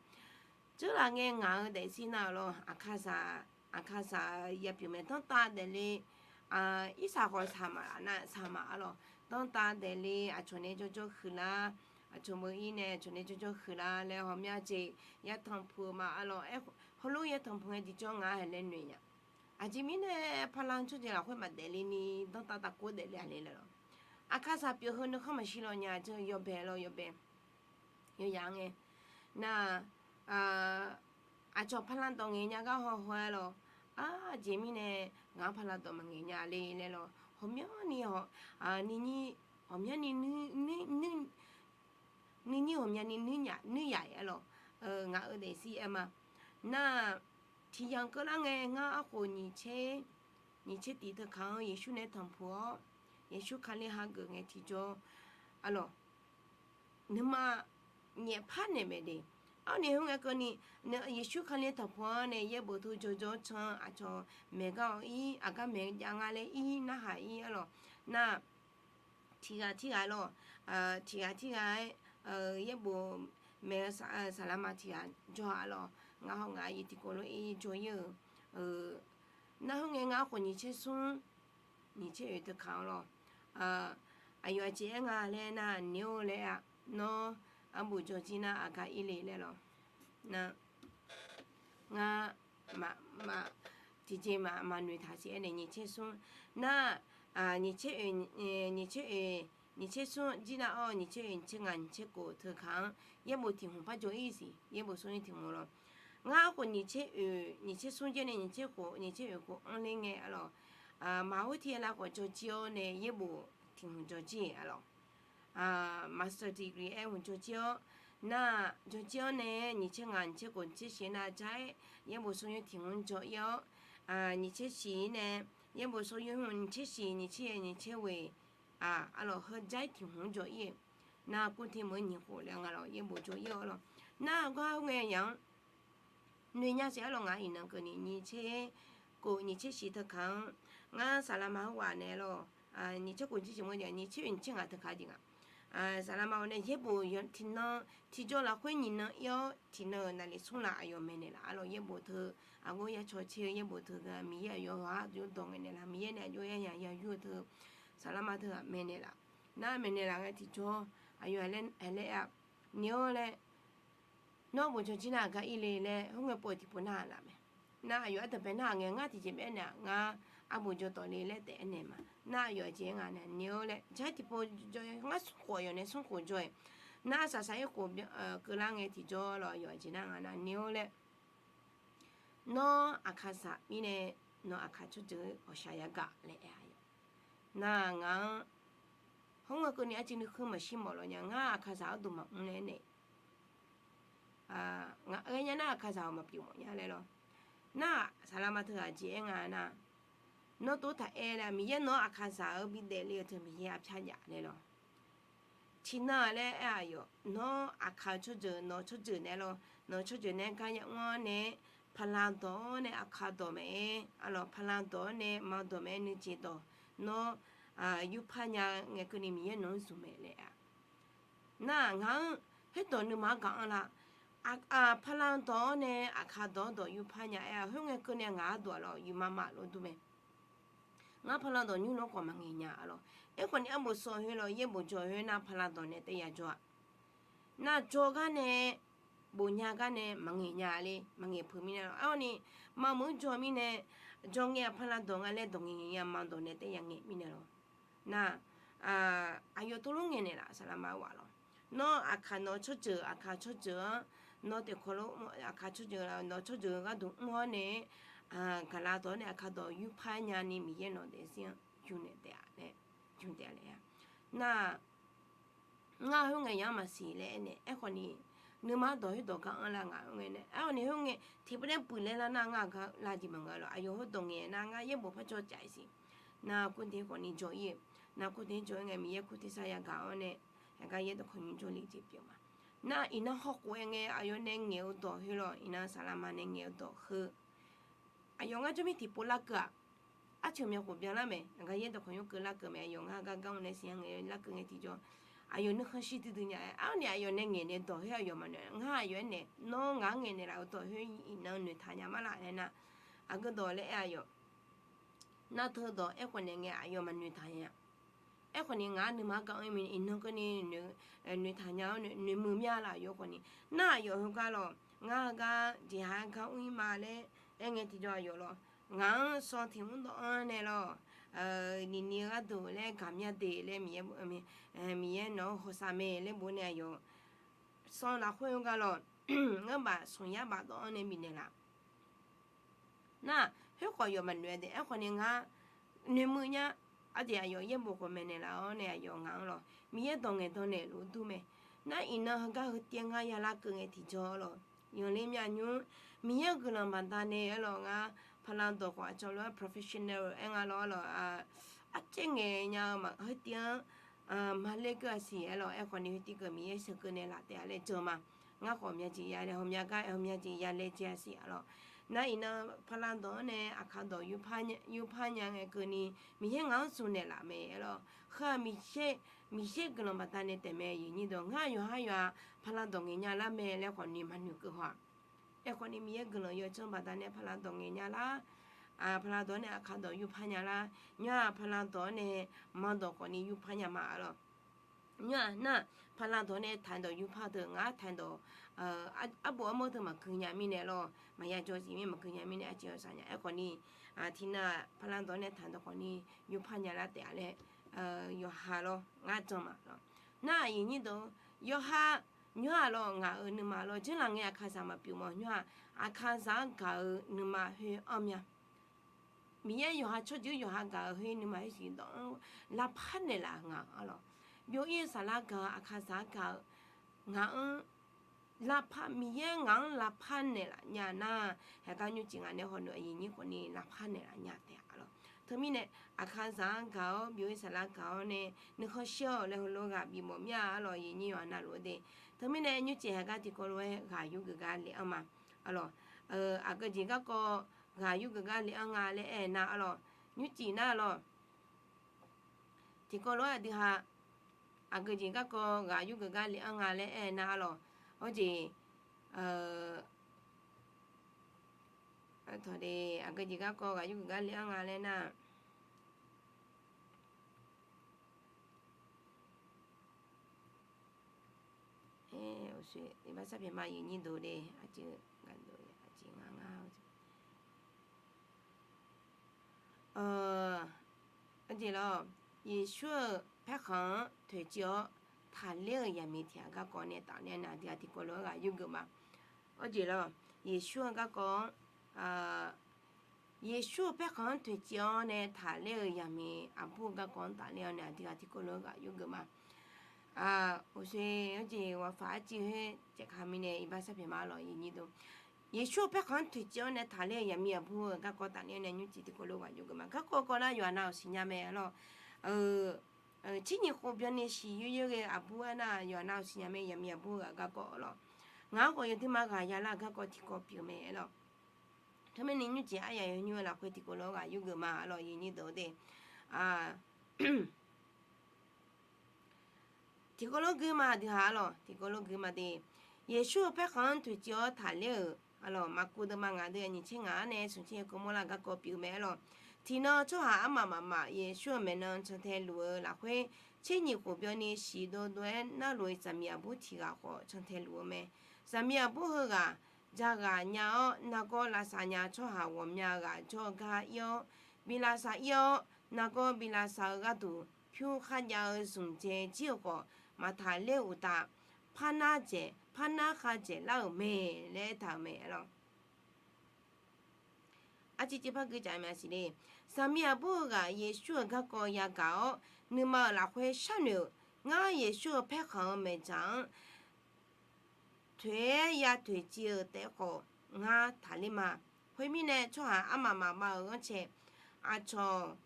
Dzeurlaf ngae ngaq-eu daefzir nar-aq lawr, aqkaqzaq, aqkaqzaq yapyeuf mae danrtav daefle, irsaq khawf saqmaq nar saqmaq arlawq, danrtav daefle aqcawq nae jawrjawr huiqlar, aqcawq beu-ir nae aqcawq nae jawrjawr huiqlar laer hawmya jeq yatanq puq-eu ma arlawq. Heulof yatanq puq ngae tiqjawr ngaq-anr haeq laer noeq nya. Aqjeq mirnae parlan tsawrjeuq lafkhoer maqdaefle ni danrtav taqkov daefle-a le laer lawr. Aqkaqzaq pyeuf heu nuikhanr maqshir lawr nya, aqjeq yawbae lawr yawbae. Yawzaq ngae nar, aqcawq parlan dawq ngaeq nya gar haw haw-aer lawr. Aqjeq mirnae ngaq-anr parlan dawq maqngaeq nya le laer lawr. Hawmyanr ni, hawmyanr ni, nuinyir hawmya ni nuinyaf nuiryaq-aer lawr. Ngaq-euq daefzir aer ma. Nar, tiqyamq keuvlar ngae ngar arkhof nyiq tser, nyiq tser tiq teukaq-anr Yeqsur nae tanqpuq-awr, Yeqsur Kali hageuf ngae tiqjawr arlawq, nuima nyaefpar naeq maeq de. Arni khoerngae keuvni, Yeqsur Kali tanqpuq-anr nae yaerbof teu jawrjawr can aqcawq maeq gar-awr ir, aqgar maeq jav nga laer ir narhaq ir arlawq. Nar, tiqghaq tirghaq lawr, tiqghaq tirghaq-aer yaerbof maeq-eu saqlaqma tiqghaq jawr-a arlawq. Ngar hawr ngaq-aer tiqkawv lof-ir jawr ir-eu. Nar khoerngae ngar arkhof nyiq tser smr, nyiq tser oeq teukaq-anr lawr. Aqyawf aqjeq aer nga laer nar, nir-or laer-a, nawr arbof jawrjir nar aqgar ir le laer lawr. Nar, ngar tiqjeq maqnoeq taq siq aernaeq nyiq tser smr nar, nyiq tser oeq, nyiq tser oeq, nyiq tser smr jir nar-awr nyiq tser oeq nyiq tser ngaq nyiq tser khof teukaq-anr yaerbof tiq hmq par jawr ir siq, yaerbof smr nir tiq hmq lawr. Ngar arkhof nyiq tser oeq nyiq tser smr jir nae nyiq tser khof nyiq tser oeq khof anr ler ngae arlawq, maqhur tiq lavkhawf jawrjir-awr nae yaerbof tiq hmq jawrjir arlawq. Master degree aer hmq jawrjir-awr, nar jawrjir-awr nae nyiq tser ngaq nyiq tser khof nyiq tser shiq nar jawr-aer yaerbof smr nir tiq hmq jawr ir-awr, nyiq tser shiq nae yaerbof smr nir hmq nyiq tser shiq nyiq tser yaeq nyiq tser ghoeq arlawq heu jawr-aer tiq hmq jawr ir-eu. Nar kur tiq meuq nyiq khof laer nga lawr yaerbof jawr ir-awr lawr. Nar gar khoerngae yaq-anr noeq nya siq arlawq. Ngaq iqnan keuvni nyiq tser khof nyiq tser shiq teukaq-anr, ngar saqlaqma hawr ghaq naeq lawr, nyiq tser khof nyiq tser shiq meuq nyiq tser oeq nyiq tser ngaq teukaq jeq nga. Saqlaqma-awr nae yaerbof tiqnan tiqjawr lafkhoer nyiq nan ir-awr tiqnan-euq naqli smr laf aqyawf maeqnaeq laf arlawq yaerbof teu, aqgor ya caw tser-eu yaerbof teu, Miqyaer aqyawf hawq-ar yurdawq ngaeqnaeq laf, Miqyaer nae aqjox ya yaq yur-eu teu, saqlaqma teu-aq maeqnaeq laf. Nar maeqnaeq laf ngae tiqjawr aqyawf aqlaer-a, nir-or laer, nawr bof jawrjir nar aqgar ir le laer khoerngae pov-eu tiqpov narhaq laf mae. Nar aqyawf ardanqbae narhaq ngae ngar tiqjeq bae aernaeq-aq, ngar arbof jawr tawf le laer taef aernaeq ma. Nar aqyawf aqjeq aer nga nar, nir-or laer jawr-aer tiqpov jawr-aer ngar smr khof aqyawf nae smr khof jawr-aer, nar saqsaq ir khof keuvlar ngae tiqjawr lawr aqyawf aqjeq nar nga nar, nir-or laer, nawr aqkaqzaq mirnae nawq aqkaq tsawrjeuq-eu ghawqshaq yagaq laer aer-a yawq. Nar ngaq-anr, khoerngae keuvni arcuiv nuikhanr maqshir mawf lawq nya, ngar aqkaqzaq arduq maqmr laer nae, ngaq aer nya nar aqkaqzaq-awq maqpyeuf mawf nya laer lawr. Nar saqlaqma teughaq jeq aer nga nar, nawr tov taq aer laer, Miqyaer nawr aqkaqzaq-eu bidaef le-eu teu Miqyaer arpyar jaf laer lawr. Tiqnan-aq laer aer-aq yawq, nawr aqkaq-eu tsawrjeuq nawq-eu tsawrjeuq nae lawr, nawq-eu tsawrjeuq nae gar yamr-awr nae, paqlaq dawq-awr nae aqkaq dawq mae-aer arlawq, paqlaq dawq-awr nae maq dawq mae-aer nuijeq dawq, nawr yurpar nya ngae keuvni Miqyaer nawq-anr zmq mae laer-a. Nar ngaq-anr khoerdawq nuima-anr gaq-anr la, paqlaq dawq-awr nae aqkaq dawq-awr dawq yurpar nya aer-a, khoerngae keuvni ngaq-anr dawq-aq lawq yufma ma lof dur mae. Ngar paqlaq dawq nymr nawr khawf maqngaeq nya arlawq. Aerkhawf ni arbof sawq khoer lawq yaerbof jawr khoer nar paqlaq dawq nae taef ya jawr-a. Nar jawr gar nae, bof nya gar nae maqngaeq nya le, maqngaeq peuq mirnae lawq. Arni, maqmuiq-anr jawr mirnae, jawr ngae-aq paqlaq dawq nga laer dawq ngaeq ngaeq nya ma dawq nae taef ya ngaeq mirnae lawq. Nar, aqyawf tov lof ngaeqnaeq laf saqlaqma-eu ghaq lawq. Nawr aqkaq nawq-eu tsawrjeuq, aqkaq tsawrjeuq-anr, nawr taef kawq lof, aqkaq tsawrjeuq laf nawq-eu tsawrjeuq gharduq mr-awr nae, gaqlaq dawq-awr nae aqkaq dawq yurpar nyani Miqyaer nawq daefzir-anr yur naeq taef-a laer, yur taef-a laer-a. Nar, ngar khoerngae yamq-anr maqsiq laer aernaeq, aerkhawf ni, nuima-anr dawq khoerdawq gar-anr la ngaq khoerngae nae, aerkhawf ni khoerngae tiqpov nae buiq laer lar nar ngar gar lar jeq maqngeur lawq. Aqyawf khoerdawq ngaeq nar ngar yaerbof par jawr cav-iq siq. Nar kur tiq khawf ni jawr ir-eu, nar kur tiq jawr ir ngae Miqyaer kur tiq sar yagaq-awr nae, yaqgar yaer dawqkawq nymr jawrle jeq pyeuf ma. Nar iqnan hawkhof-aer ngae aqyawf nae ngaeq-eu dawq khoer lawq, iqnan saqlaqma nae ngaeq-eu dawq heu, aqyawf ngar jawr mir tiqpov larkeuv-aq, arceuq myavkhof byanlar mae, yaqgar yaer dawqkawq nymr keuv larkeuv mae, aqyawf ngar gar gar-anr nae siqnya ngae larkeuv ngae tiqjawr, aqyawf nuikhanr shir duidui nya-aer, arni aqyawf nae ngaeqnaeq dawq khoer aqyawf maqnoeq. Ngar aqyawf aernaeq, nawr ngaq-anr ngaeqnaeq laf-eu dawq khoer iqnan noeqtaq nya mar laf laer nar, aqgeu dawq laer aer aqyawf nar teu dawq aerkhawf nae ngae aqyawf maqnoeqtaq nya. Aerkhawf ni ngaq-anr nuima gar anr-ir mirnae iqnan keuvni noeqtaq nya-awr noeqmuiq mya laf yawkhawf ni. Nar aqyawf heugar lawq, ngar heugar jeqha gar ur-ir ma laer aer ngae tiqjawr aqyawf lawq, ngaq-anr sanr tiq mr dawv-anr nae lawq, nini-eu gharduq laer gaqmya de laer Miqyaer, Miqyaer nawq-anr hawsav mae laer bof nae aqyawf sanr lafkhoer heugar lawq, ngerbaf smq yar baf dawv-anr nae bifnaeq laf. Nar, khoerkhawf yawf maqnoeq-a de. Aerkhawf ni ngar noeqmuiq nya. Aqjeq aqyawf yaerbof khawf maeqnaeq laf-awr nae aqyawf ngaq-anr lawq, Miqyaer dawq ngaeqdan naeq luf dur mae. Nar iqnan heugar heu tiv-aer ngar yalar keuv ngae tiqjawr lawq, yanqler myanr nymr, Miqyaer-euq guiqlanq baqdanae aer lawq, ngar paqlan dawq khawf aqcawq lof-aer professional aer nga lawr lawq, arcaer ngae nya-eu maq heu tiv-anr maqler keuv-a siq aer lawq. Aerkhawf ni heu tiv keuv Miqyaer sheuqkeuv naeq laf taef-a laer jan ma. Ngar khawf myav jeq ya laer hawmya gar hawmya jeq ya laer jeq-a siq-a lawq. Nar iqnan paqlan dawq-anr nae aqkaq dawq yurpar nya ngae keuvni, Miqyaer ngaq-anr zmq naeqlaf mae aer lawq. Heu-aq Miqyaer guiqlanq baqdanae taef mae. Aqyuif nyir deuq, ngar yawqhar yawqha paqlan dawq ngaeq nya lar mae laer khawf ni maqnoeq keuv haw-aq. Aerkhawf ni Miqyaer guiqlanq yawdzanr baqdanae paqlan dawq ngaeq nya lar, paqlan dawq-anr nae aqkaq dawq yurpar nya lar. Nymr-aq paqlan dawq-anr nae maq dawq khawf ni yurpar nya ma-a lawq. Nymr-aq nar, paqlan dawq nae taq dawq yurpar deuq ngar taq dawq, arbof armawr deuq maqgui nya mirnae lawq, maqya jawr zif mir maqgui nya mirnae aqjeq-awr saq nya. Aerkhawf ni tiqnan paqlan dawq nae taq dawq khawf ni yurpar nya lar taef-a laer yawqha lawr ngar jan ma lawq. Nar aqyuif nyir deuq, yawqha nymr-aq lawq, ngaq-euq nuima lawr janrlaf ngae aqkaqzaq maqpyeuf mawf nymr-aq, aqkaqzaq-anr gaq-eu nuima khoer anr mya. Miqyaer yawqha tsawrjeuq yawqha gaq-eu khoer nuima khoer siq dawq-anr lavpar naeqlaf ngaq-anr lawq. Byov-ir-eu saflar gaq-eu aqkaqzaq-anr gaq-eu ngaq-anr lavpar, Miqyaer ngaq-anr lavpar naeqlaf nya nar, haeqgar nymrcif ngaq nae hawnoeq aqyuif nyir khawf ni lavpar naeqlaf nya taef-a lawq. Teumirnae aqkaqzaq-anr gaq-awr byov-ir saflar gaq-awr nae nuikhanr shir-awq laer heulof-aer ghaq bifmawf mir-a lawq. Aqyuif nyir yawqha navluf-eu de, teumirnae nymrcif haeqgar tiqkawv lof-aer ghaq yurgeuf gar le anr ma. Aqlawq, aqgeu jeq garkawv ghaq yurgeuf gar le anr nga laer aer nar-a lawq. Nymrcif nar-a lawq, tiqkawv lof-aer aqdui ha, aqgeu jeq garkawv ghaq yurgeuf gar le anr nga laer aer nar-a lawq. Hawr jeq, tawq de, aqgeu jeq garkawv ghaq yurgeuf gar le anr nga laer nar, uqshoe iqbax sarpyaeq ma. Aqyuif nyir deuq de, aqjeq, aqjeq nga nga, aqjeq lawq, Yeqsur-euq paerkhanq-anr toeqciv-awr taqler-euq yaqmiq tiq ghaq garkawv nae tafler-awr nae aqdui-aq tiqkawv lof-aer ghaq yurgeuf ma. Awr jeq lawq, Yeqsur-euq garkawv-anr, Yeqsur-euq paerkhanq-anr toeqciv-awr nae taqler-euq yaqmiq aqbur-eu garkawv-anr tafler-awr nae aqdui-aq tiqkawv lof-aer ghaq yurgeuf ma. Uqshoe, awr jeq ghawqfaq arciv khoer caevka mirnae iqbax sarpyaeq ma lawq. Aqyuif nyir deuq, Yeqsur-euq paerkhanq-anr toeqciv-awr nae taqler-euq yaqmiq aqbur-eu garkawv tafler-awr nae nymrcif tiqkawv lof-aer ghaq yurgeuf ma. Garkawv kawv nar yawqha nav-euq siqnya mae-a lawq. Tser nyiq khof byanni siq yoeryoer ghae aqbur aernar, yawqha nav-euq siqnya mae. Yaqmiq aqbur-eu ghaq garkawv lawq. Ngaq-anr khawf yawdir ma ghaq yalar-eu garkawv tiqkawv pyeuf mae-a lawq. Teumirnae nymrcif aryaq yawnymr-eu lafkhoer tiqkawv lof-aer ghaq yurgeuf ma lawq. Aqyuif nyir deuq de, tiqkawv lof-aer gui ma aqdui ha-a lawq. Tiqkawv lof-aer gui ma de, Yeqsur-euq paerkhanq-anr toeqciv-awr taqler-euq, aqlawq, maqkuv deuvma ngaq deuq nyiq tser ngaq-anr nae smq tser yaeq keuv mawrlar-eu garkawv pyeuf-eu mae-a lawq. Tiqnan tsawrhaq armaf mafmaf Yeqsur-euq maeqnan can tae luf-eu lafkhoer, tser nyiq khof byanni siq dovdov-aer narluf-eu zaqmiq aqbur tiq ghaq khawf can tae luf-eu mae. Zaqmiq aqbur heughaq jaghaq nya-awr, nargawr lavsav nya tsawrhaq ghawqmya ghaq jawr-eu gar ir-awr, bi lavsav ir-awr, nargawr bi lavsav-eu gharduq pyur kharjav-eu zmqdzae jir-euq khawf, maqtaq ler-eu uqtaf, parnar dzaeq, parnar khavdzaeq lar-euq mae laer aertaq-euq mae-a lawq. Arciv civ par gui caf mae siq le. Zaqmiq aqbur heughaq Yeqsur-euq garkawv yagaq-awr, nuima-euq lafkhoer sharnoeq-eu, Ngar Yeqsur-euq paerkhanq-eu maeqdzaq-anr toeq-aer ya toeqciv-eu taef khawf, ngar taqler ma. Khoermirnae, tsawrhaq armaf mafmaf-euq ghanrcae aqcawq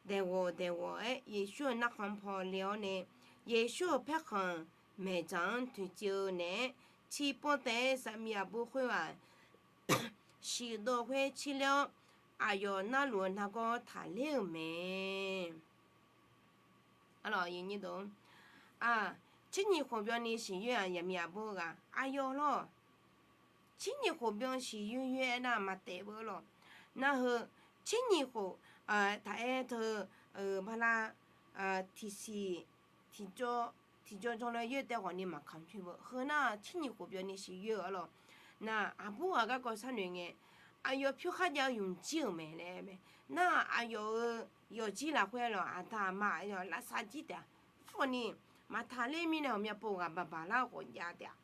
daeqghawq daeqghawq-aer Yeqsur-euq narkhan paw le-awr nae, Yeqsur-euq paerkhanq maeqdzaq-anr toeqciv-eu naeq-aer, tiqpov taef-aer zaqmiq aqbur khoerghaq shiq dov khoer cirler-awr, aqyawf narluf-eu nargawr taqler-euq mae. Arlawq, aqyuif nyir deuq, Tser nyiq khof byanni siqyoer-aq, yaqmiq aqbur-eu ghaq aqyawf lawr. Tser nyiq khof byan siqyoer yoer aernar maqtaef beu lawr. Nar heu tser nyiq khof taq-aer teu bala tiqsiq tiqjawr tiqjawr jawrlar yoer taev khawfni maqkamq coer beu. Heu nar tser nyiq khof byanni siqyoer-eu arlawr. Nar aqbur ghaq garkawv sharnoeq ngae, aqyawf pyur kharjav-eu ymqjir-euq mae laer mae. Nar aqyawf-euq yawqjir lafkhoer lawr, aqda aqma aqyawf lavsav jir taef-a. Khawfni maqtaqler mirnae ghawqmya pov ghaq baqbaq lar-eu khawf jav taef-a.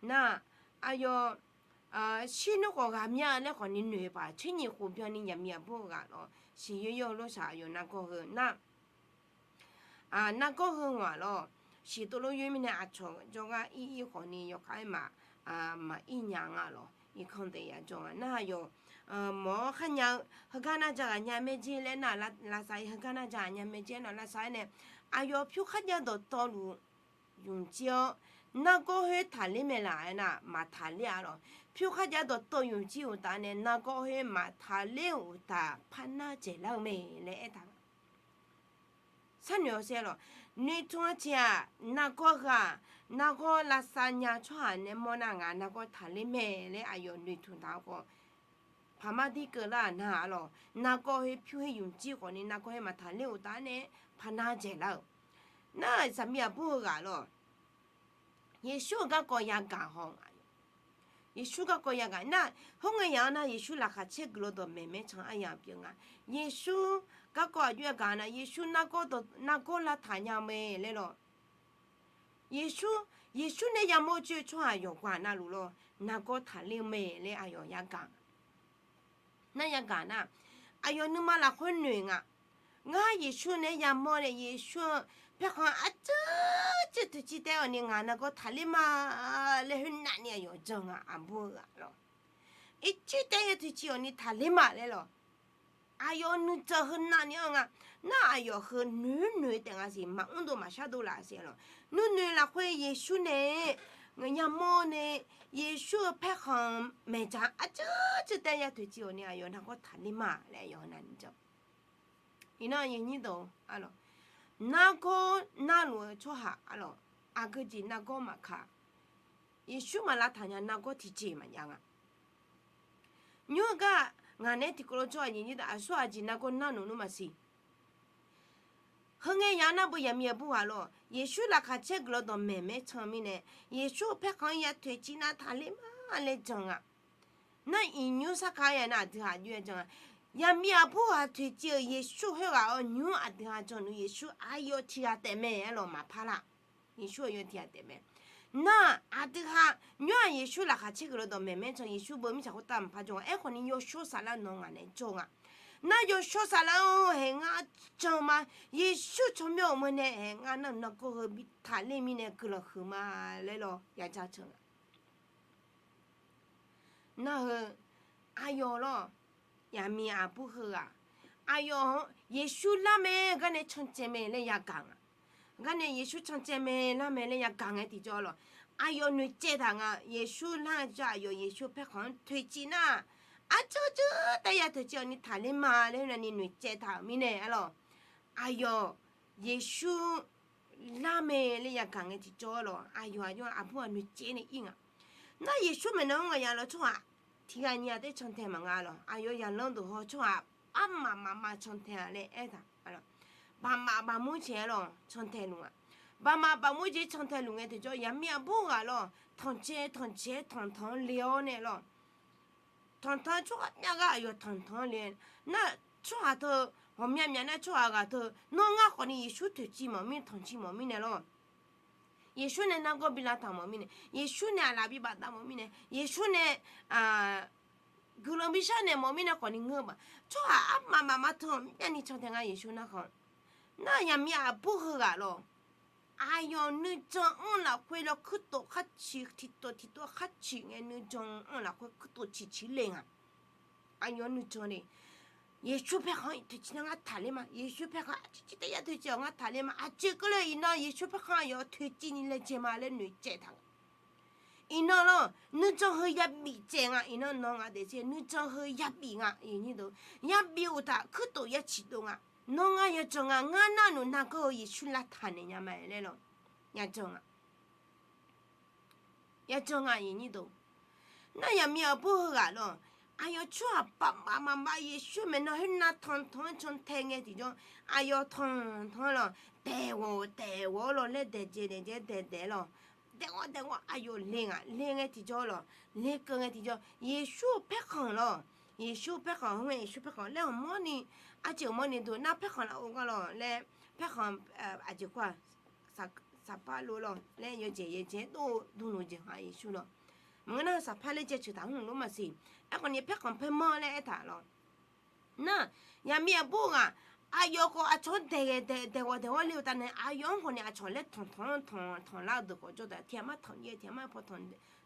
Nar aqyawf shirnur khawf ghaqmya laer khawfni noeq paq. Tser nyiq khof byanni yaqmiq aqbur-eu ghaq lawr, siqyoer yoer-eu lorsaq aqyawf nargawr heu nar nargawr heu ngaq lawr. Siqtov lof yoer mirnae aqcawq jawrgar ir ir khawfni yawkhav-aer maq maqir nya nga lawr. Irkanr taef yajawr nga nar aqyawf mawq-awr kharnya-eu heugar nar ja ghaq nya maerjer laer nar lavsav-ir, heugar nar ja ghaq nya maerjer nar lavsav-aer nae, aqyawf pyur kharjav dawqtawvluf ymqjir-awr nargawr khoer taqler mae laf aernar maqtaqler-a lawr. Pyur kharjav dawqtawv ymqjir uqtaf nae nargawr khoer maqtaqler-eu uqtaf parnar dzaeqlar-eu mae laer aertaq-a. Sharnoeq-awr saer lawr. Noeqtmq-eu jeq-aq, nargawr heu-aq, nargawr lavsav nya tsawrhaq nae mawrnar ngaq nargawr taqler mae laer aqyawf noeqtmq taq-eu khawf, paqmar dir keuvlar-aq nar-aq lawr, nargawr khoer pyur khoer ymqjir khawfni nargawr khoer maqtaqler uqtaf nae parnar dzaeqlar-euq. Nar zaqmiq aqbur heu ghaq lawr, Yeqsur-euq garkawv yagaq haw nga. Yeqsur garkawv yagaq nar, khoerngae yaq-anr nar Yeqsur laqkhaq caer guiqlanq dawqmaeq maer can aryamq pyeuf nga. Yeqsur garkawv aqjox yagaq nar Yeqsur nargawr lavtaq nya mae laer lawr. Yeqsur, Yeqsur nae yamawr-eu coer-eu tsawrhaq yawqghaq navluf lawr nargawr taqler-eu mae laer aqyawf yagaq. Nar yagaq nar, aqyawf nuima lafkhoer noeq nga. Ngar Yeqsur nae yamawr nae Yeqsur-eu paerkhanq arcuir cuir toeqciv taef-awq ni ngaq nargawr taqler ma laer khoernavni aqyawf jan nga aqbur-eu ghaq lawr. Ircuir taef-aer ya toeqciv-awq ni taqler ma laer lawr. Aqyawf-eu nuijan heu navni-anr nga. Nar aqyawf heu noeq noeq taef nga siq, maqmr dov maqshar dov laf siq lawr. Nuinoeq lafkhoer Yeqsur nae yamawr nae Yeqsur-eu paerkhanq maeqdzaq arcuir cuir taef-aer ya toeqciv-awq ni aqyawf nargawr taqler ma laer aqyawf heu navni jan. Iqnan aqyuif aqnyir deuq-or, nargawr narluf-eu tsawrhaq arlawr, aqgeujeq nargawr maqkaq, Yeqsur maq lavtaq nya nargawr tiqjeq maqjav nga. Nymr-eu gar ngaq naeq-aer tiqkawv lof tsawrhaq aqnyir deuq aqsur aqjeq nargawr narluf nmr maqsiq. Heu ngae yaq-anr nar beu yaqmiq aqbur ghaq lawr, Yeqsur laqkhaq caer guiqlanq dawqmaeq maer can mirnae, Yeqsur-eu paerkhanq-anr ya toeqciv nar taqler ma laer jan nga. Nar iqnymr sarkar ya nar aqdui ghaq aqjox-aer jan nga. Yaqmiq aqbur ghaq toeqciv-euq Yeqsur khoerghaq-awr nymr aqdui ghaq jan nmr Yeqsur aqyawf tiqghaq taef mae aer lawr maqpar lar. Yeqsur aqyawf tiqghaq taef mae. Nar aqdui ghaq nymr-aq Yeqsur laqkhaq caer guiqlanq dawqmaeq maer can Yeqsur beu mirtsaq khoertav maqpar jawr nga. Aerkhawf ni yawshawr saflar nawq-eu ngaq naeq-aer jawr nga. Nar yawshawr saflar-anr haeq ngar jan ma. Yeqsur tsawrmyanr-euq mae nae haeq ngar nar nargawr heu bi taqler mirnae guiqlanq huiq ma laer lawr yaja can nga. Nar heu aqyawf lawr, yaqmiq aqbur heughaq, aqyawf-anr Yeqsur lar mae, gar nae cancaev mae laer yagaq nga. Gar nae Yeqsur cancaev mae lar mae laer yagaq ngae tiqjawr lawr, aqyawf noeqcaev taq nga. Yeqsur lar-eu jawr aqyawf Yeqsur paerkhanq-anr toeqciv nar, arcuir cuir taef-aer ya toeqciv-awq ni taqler ma laer navni noeqcaev taq-euq mirnae aer lawr, aqyawf Yeqsur lar mae laer yagaq ngae tiqjawr lawr, aqyawf aqjox aqbur ghaq noeqcaev nae ir nga. Nar Yeqsur maeqnan-anr ngaqya lawr tsawrhaq tiqghaq nyiq ghaq taef-aer cantae maqnga lawr, aqyawf yaqlanr deuq haw tsawrhaq armaf mafma cantae-a laer aertaq. Baqmaf baqmur jeq-aer lawr cantae luf nga. Baqmaf baqmur jeq cantae luf ngae tiqjawr yaqmiq aqbur ghaq lawr, tanqcaev tanqcaev tanqtanq-anr le-awr nae lawr, tanqtanq tsawrhaq myavghaq aqyawf tanqtanq-anr le. Nar tsawrhaq teu, ghawqmya myaf nar tsawrhaq ghaq teu, nawr ngar khawfni Yeqsur toeqciv mawf mirnae tanqciv mawf mirnae lawr, Yeqsur nae nargawr bi lavtaq mawf mirnae, Yeqsur nae aqlaf bi bafdav mawf mirnae, Yeqsur nae guiqlanq bi sharnaeq mawf mirnae khawfni ngeur baf. Tsawrhaq armaf mafma teu ghawqmyani cantae nga Yeqsur narkhan. Nar yaqmiq aqbur heughaq lawr, aqyawf nuijan-anr lafkhoer lawr kuirtof khar ciq tiqtof tiqtof khar ciq ngae nuijan-anr lafkhoer kuirtof ciqciq le nga. Aqyawf nuijan le. Yeqsur paerkhanq-anr toeqciv nar ngar taqler ma. Yeqsur paerkhanq aqcir cir taef-aer ya toeqciv-awq ngar taqler ma. Aqjeq keuvle iqnan Yeqsur paerkhanq aqyawf toeqciv ni laejae ma laer noeqcaev taq nga. Iqnan lawr nuijan heu yabif caev nga. Iqnan nawr nga daefzir nuijan heu yabif nga. Yabif uqtaf kuirtof ya ciqdov nga. Nawr ngar yajan nga. Ngar narluf nargawr-eu Yeqsur lavtaq naeq nya ma laer lawr. yajan nga. Yajan nga, aqyuif aqnyir deuq. Nar yaqmiq aqbur heughaq lawq, aqyawf tsawrhaq baqbaq maqbaf Yeqsur maeqnan khoernav tanqtanq-anr cantae ngae tiqjawr, aqyawf tanqtanq-anr lawq, daeqghawq daeqghawq-awr lawq laer daeqdzae daeqdzae daeqdaeq lawq, daeqghawq daeqghawq aqyawf le nga, le ngae tiqjawr lawq, lekeuv ngae tiqjawr, Yeqsur-eu paerkhanq lawq, Yeqsur-eu paerkhanq, heu ngae Yeqsur paerkhanq laer aqmawrni, arjeq aqmawrni deuq nar paerkhanq laf-eu gar lawq laer, paerkhanq aqjeq khoer-aq, saqpar lof lawq laer yawjeq yaejae dov-eu dmluf jeq nga Yeqsur lawq. Maqngeur nar saqpar laer jaceuq taq mr lor maqsiq. Aerkhawf ni paerkhanq paermanr laer aertaq lawq. Nar, yaqmiq aqbur ghaq, aqyawf khawf aqcawq-anr daeqghae daeq daeqghawq daeqghawq le-eu taf nae aqyawf-anr khawf ni aqcawq laer tanqtanq-anr tanqtanq lar-eu deuq khawf jawr taef tiq ghaq mar tanqjae tiq ghaq mar paw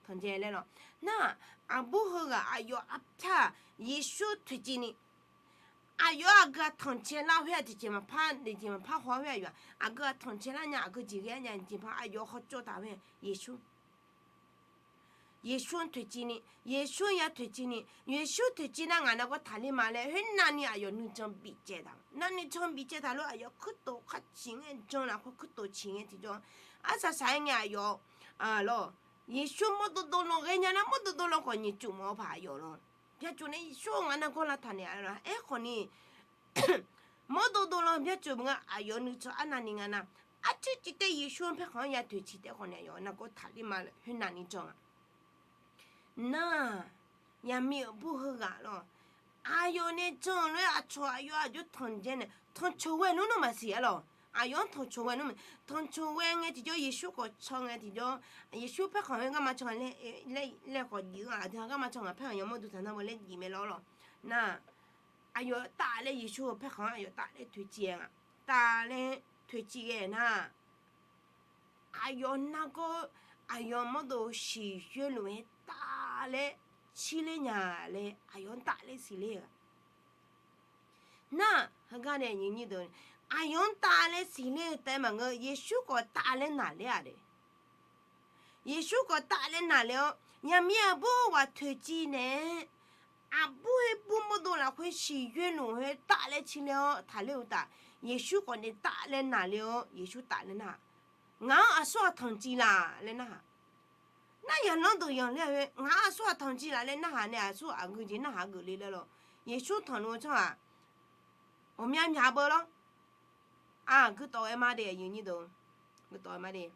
tanqjae laer lawq. Nar, aqbur heughaq aqyawf arpyar-aq Yeqsur toeqciv ni, aqyawf-anr aqgeu-aq tanqcae lar khoer-aq tiqjeq maqpar tiqjeq maqpar haw khoer aqyawf-aq aqgeu-aq tanqcae lar nya aqgeu jeq ghae-ar nya jeq par aqyawf hawcawv taf khoer Yeqsur Yeqsur-anr toeqciv ni, Yeqsur-anr ya toeqciv ni, Yeqsur toeqciv nar ngaq nargawr taqler ma laer khoernav ni aqyawf nuijan bifcaev taq. Nar nuijan bifcaev taq lof aqyawf kuirtof khar ciq ngae jan lafkhoer kuirtof ciq ngae tiqjawr, arsaq saq-aer ngae aqyawf lawq, Yeqsur mawrdov dov lan ghaenya nar mawrdov dov lan khawf nyiq cuf mawf-eu paq aqyawf lawq. Byaqcuf nae Yeqsur-anr ngaq nargawr lavtaq naeq-a lawq. Aerkhawf ni mawrdov dov lan byaqcuf maqngeur aqyawf nuijan arnavni nga nar, arcuiv civtaev Yeqsur-anr paerkhanq-anr ya toeqciv taef khawf ni aqyawf nargawr taqler ma laer khoernav ni jan-a. Nar, yaqmiq aqbur heughaq lawq, aqyawf nae jan-eu lof-aer aqcawq aqyawf aqjox tanqjae nae tanqcoq ghae nmr nmr maqsiq-a lawq. Aqyawf-anr tanqcoq ghae nmr, tanqcoq ghae ngae tiqjawr Yeqsur khawf can ngae tiqjawr, Yeqsur paerkhanq-anr garma can laer khawf jif-eu-aq, aqdui-aq garma can ngaq paerkhanq yawmawr duq taq nar beu laer jif mae lawr lawq. Nar, aqyawf taf laer Yeqsur-eu paerkhanq-anr aqyawf taf laer toeqciv-aer nga, taf laer toeqciv ghae nar, aqyawf nargawr aqyawf mawrdov siqyoer luf-aer taf laer cirler nya laer aqyawf-anr taf laer siqler-eu-aq. Nar heugar nae nymr nymr deuq, aqyawf-anr taf laer siqler-eu taef maqngeur, Yeqsur khawf taf laer naqler-aq de. Yeqsur khawf taf laer naqler-awr, yaqmiq aqbur ghaq toeqciv naeq-aer, aqbur her bur mawrdov lafkhoer siqyoer luf-aer taf laer cirler-awr taqler-eu taf, Yeqsur khawf nae taf laer naqler-awr Yeqsur taf laer nar-aq, ngaq-anr aqsur ghaq tanqciv laf laer narhaq. Nar yaqlanr deuq yanqler-a khoer ngaq-anr aqsur ghaq tanqciv laf laer narhaq nae aqsur aqgeu jeq narhaq geufle laer lawq. Yeqsur tanqluf-eu tsawrhaq ghawqmya myaq beu lawr. Aq, guitawf-aer mar de, aqyuif aqnyir deuq, guitawf-aer mar de.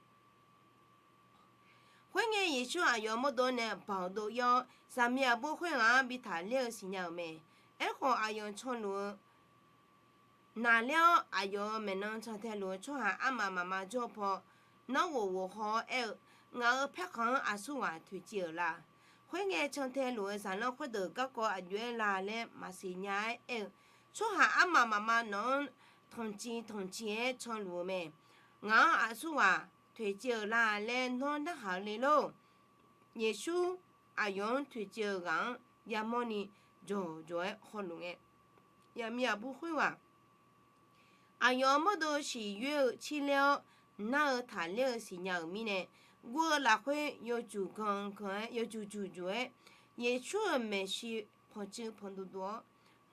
Khoerngae Yeqsur aqyawf mawrdov nae banq dov ir-awr, zaqmiq aqbur khoerghaq-anr bi taqler-eu siqnya-euq mae. Aerkhawf, aqyawf canluf-eu naqler-awr, aqyawf-euq maeqnan cantae luf-eu tsawrhaq armaf mafma jawr-eu paw, nanrghof ghof haw-awr aer-eu, Ngaq-euq paerkhanq-anr aqsur ghaq toeqciv-euq la? Khoerngae, cantae luf-eu zaqlanr khoerdeuq garkawv aqjox-aer la laer maqsiq nya-aer aer-eu, tsawrhaq armaf mafma nawq-anr tanqciv tanqciv-aer canluf-eu mae. Ngaq-anr aqsur ghaq toeqciv-euq la laer nawr narhaq-eu le lor. Yeqsur aqyawf-anr toeqciv-eu ghaq-anr yamawrni jawqjawq-aer hawluf ngae, yaqmiq aqbur khoerghaq aqyawf mawrdov siqyoer-eu cirler-awr, nar-eu taqler-eu siqnya-euq mirnae, guv-eu lafkhoer yawjuq ganq ganq-aer yawjuq juq juq-aer, Yeqsur-euq maeqshi panqcuiv panqduq duq-awr,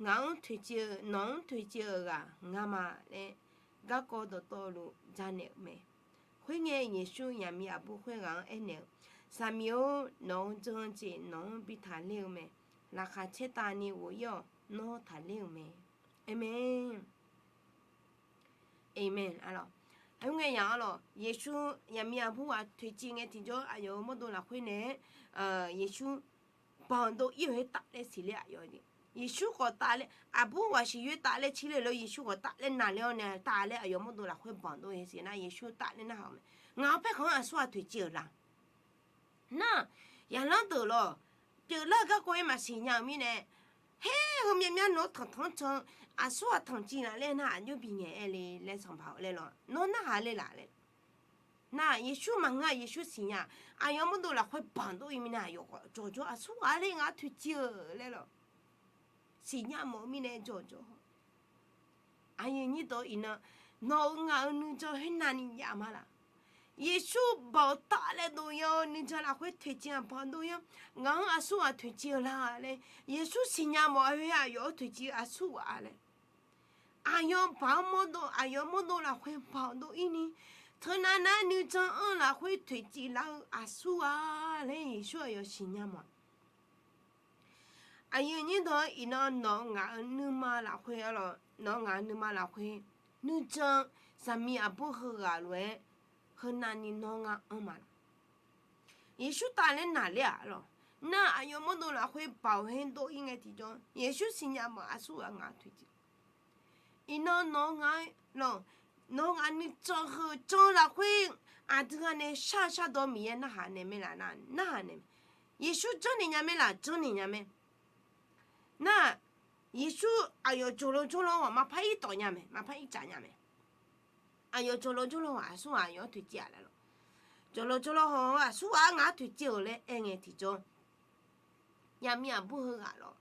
Ngaq-anr toeqciv-eu, nawq-anr toeqciv-euq ghaq ngar ma laer, garkawv dawqtawvluf janaeq-euq mae. Khoerngae, Yeqsur yaqmiq aqbur khoerghaq-anr aernaeq-eu, Zaqmiq-or, nawq-euq jan jeq nawq-anr bi taqler-eu mae. Laqkhaq caertavni ghof ir-awq. Nawr taqler-euq mae. Aqmeq. Aqmeq. Arlawq, aqyawf ngae yaq arlawq, Yeqsur yaqmiq aqbur ghaq toeqciv ngae tiqjawr aqyawf-euq mawrdov lafkhoer nae-aer, Yeqsur banq dov ir-euq khoer taf laer siqler aqyawf jeq. Yeqsur khawf taf laer, aqbur ghaq siqyoer taf laer cirler-euq lof, Yeqsur khawf taf laer naqler-awr nae taf laer aqyawf mawrdov lafkhoer banq dov-eu siqnar, Yeqsur taf laer narhaq-eu mae. Ngaq-euq paerkhanq-anr aqsur ghaq toeqciv-euq la? Nar, yaqlanr deuq lawq, pyeuflar-eu garkawv-aer maqsiq nya-euq mirnae, her heumyav myar nawr tanqtanq-anr can, aqsur ghaq tanqciv laf laer nar aqjox bingaeq aer le laer sanqpaq-awr laer lawq, nawr narhaq le laf laer. Nar, Yeqsur maqngeur-aq, Yeqsur siqnya, aqyawf mawrdov lafkhoer banq dov ir mirnae aqyawf khawf jawqjawr aqsur ghaq le ngaq-anr toeqciv-euq laer lawq. Siqnya mawf-eu mirnae jawqjawr. Aqyuif aqnyir deuq, iqnan nawq-euq ngaq-euq nuijan khoernav ni jav ma laf? Yeqsur banq taf laer dov ir-awr, nuijan lafkhoer toeqciv-aq banq dov ir-awr, ngaq-anr aqsur ghaq toeqciv-eu la laer, Yeqsur siqnya mawf-eu khoer aqyawf-anr toeqciv aqsur ghaq laer. Aqyawf banq-anr mawrdov, aqyawf mawrdov lafkhoer banq dov ir ni, Teunav nar nuijan anr lafkhoer toeqciv lar-eu aqsur-a laer Yeqsur aqyawf siqnya mawf-a. Aqyuif aqnyir dawq-eu iqnan nawq-eu ngaq-euq nuima lafkhoer arlawq, nawq-eu ngaq-euq nuima lafkhoer nuijan zaqmiq aqbur heughaq lof-aer heunavni nawr ngar anr ma lawq. Yeqsur taf laer naqler-aq arlawq, nar aqyawf mawrdov lafkhoer baoq her dov-ir ngae tiqjawr Yeqsur siqnya mawf-a, aqsur ghaq ngaq toeqciv. Iqnan nawq-eu ngaq lawq, nawq-eu ngaq nuijan heu jan lafkhoer aqdui ghaq nae shar-eu shardawq Miqyaer narhaq naeq mae laf nar, narhaq naeq mae. Yeqsur janrnaeq nya mae laf, janrnaeq nya mae. Nar, Yeqsur aqyawf jawqlawv jawrlawr-aq maqpar ir tawf nya mae, maqpar ir tsaf nya mae. Aqyawf jawqlawv jawrlawr-aq aqsur ghaq aqyawf-anr toeqciv-a laer lawq. Jawqlawv jawrlawr haw-awr aqsur ghaq-anr ngaq-anr toeqciv-euq laer aer ngae tiqjawr, zaqmiq aqbur heughaq lawq,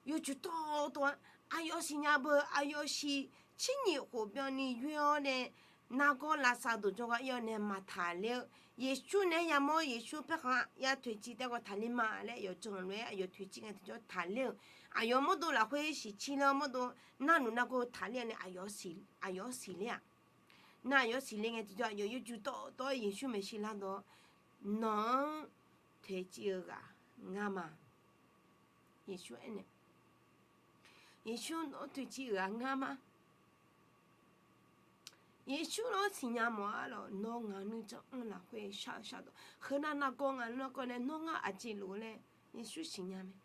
yawjuq tawv tawv-a, aqyawf siqnya beu, aqyawf shiq, tsir nyiq khof byanni yoer-awr nae nargawr lavsav duq jawrgar ir-awr nae maqtaq ler-eu, Yeqsur naeq-aer yamawr, Yeqsur paerkhanq ya toeqciv taef khawf taqler ma laer aqyawf jan lof-aer aqyawf toeqciv ngae tiqjawr taqler-eu, aqyawf mawrdov lafkhoer shiq tsir ler-awr mawrdov narluf nargawr taqler-awr nae aqyawf siqler-aq. Nar aqyawf siqler ngae tiqjawr aqyawf yawjuq tawv tawv-aer Yeqsur maeqshi lardawq-awr, nawq-anr toeqciv-eu ghaq ngar ma. Yeqsur aernaeq, Yeqsur nawq-anr toeqciv-eu ghaq ngar ma. Yeqsur nawr siqnya mawf-a arlawq, nawr ngaq nuijan anr lafkhoer shar-eu shardawq heunav nargawr ngaq nuijan anr nargawr nae nawr ngar aqjeq lof-eu laer Yeqsur siqnya mae.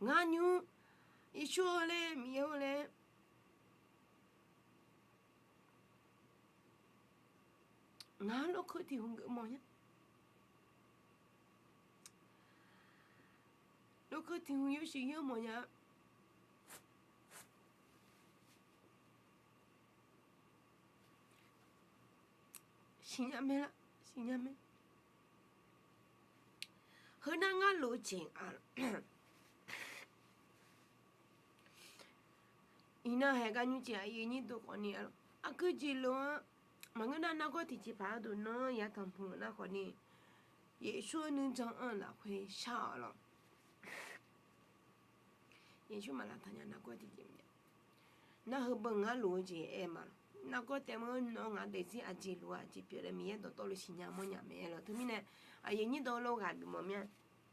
Ngar nymr Yeqsur-eu laer Miqyaer-eu laer Ngar lorkeuv tiq hmq geuf mawfnya. Lorkeuv tiq hmq yawshuif yawr mawfnya. Siqnya mae lar, siqnya mae. Heunar ngar lof-eu jeq-a. Iqnan haeq gar nymr jeq aqyuif nyir dov khawfni, aqgeu jeq lof-anr maqngeur nar nargawr tiqjeqpaq gharduq nawr yatanq puq luf nar khawfni, Yeqsur-eu nuijan anr-eu lafkhoer shar-awq lawq. Yeqsur maqlaf taqnya nargawr tiqjeq maqnya. Nar heubeu ngar lof-eu jeq aer ma lawq. Nargawr taef-aer nawr ngaq daefzir aqjeq lof-eu aqjeq pyeuf laer Miqyaer dawqtawvluf siqnya mawrnya mae aer lawq. Teumirnae aqyuif nyir dawq lof ghaq bif mawf mir-a.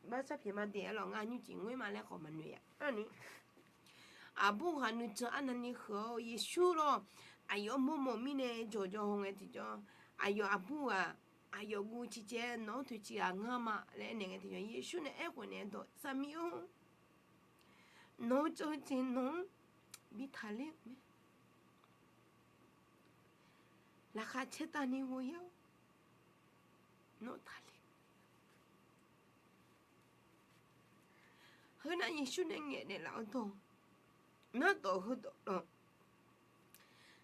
Baqsar pyaeq ma daef-aer lawq, ngar nymr jeq ngoer ma laer khawf maqnoeq ya. Arni aqbur ghaq nuijan arnavni heu-awr Yeqsur lawr, aqyawf mawrmawf mirnae jawqjawq haw ngae tiqjawr, aqyawf aqbur ghaq, aqyawf guv ciqcaev nawq-anr toeqciv ghaq ngar ma laer aernaeq ngae tiqjawr, Yeqsur nae aerkhof naeq-aer dawq, Saqmiq-or, nawq-eu jan-eu jeq nawq-anr bi taqler-euq mae. Laqkhaq caertavni ghoe-awr nawr taqler. Heunar Yeqsur nae ngaeqnaeq laf-eu dawq, ngar dawq heudawq lawq,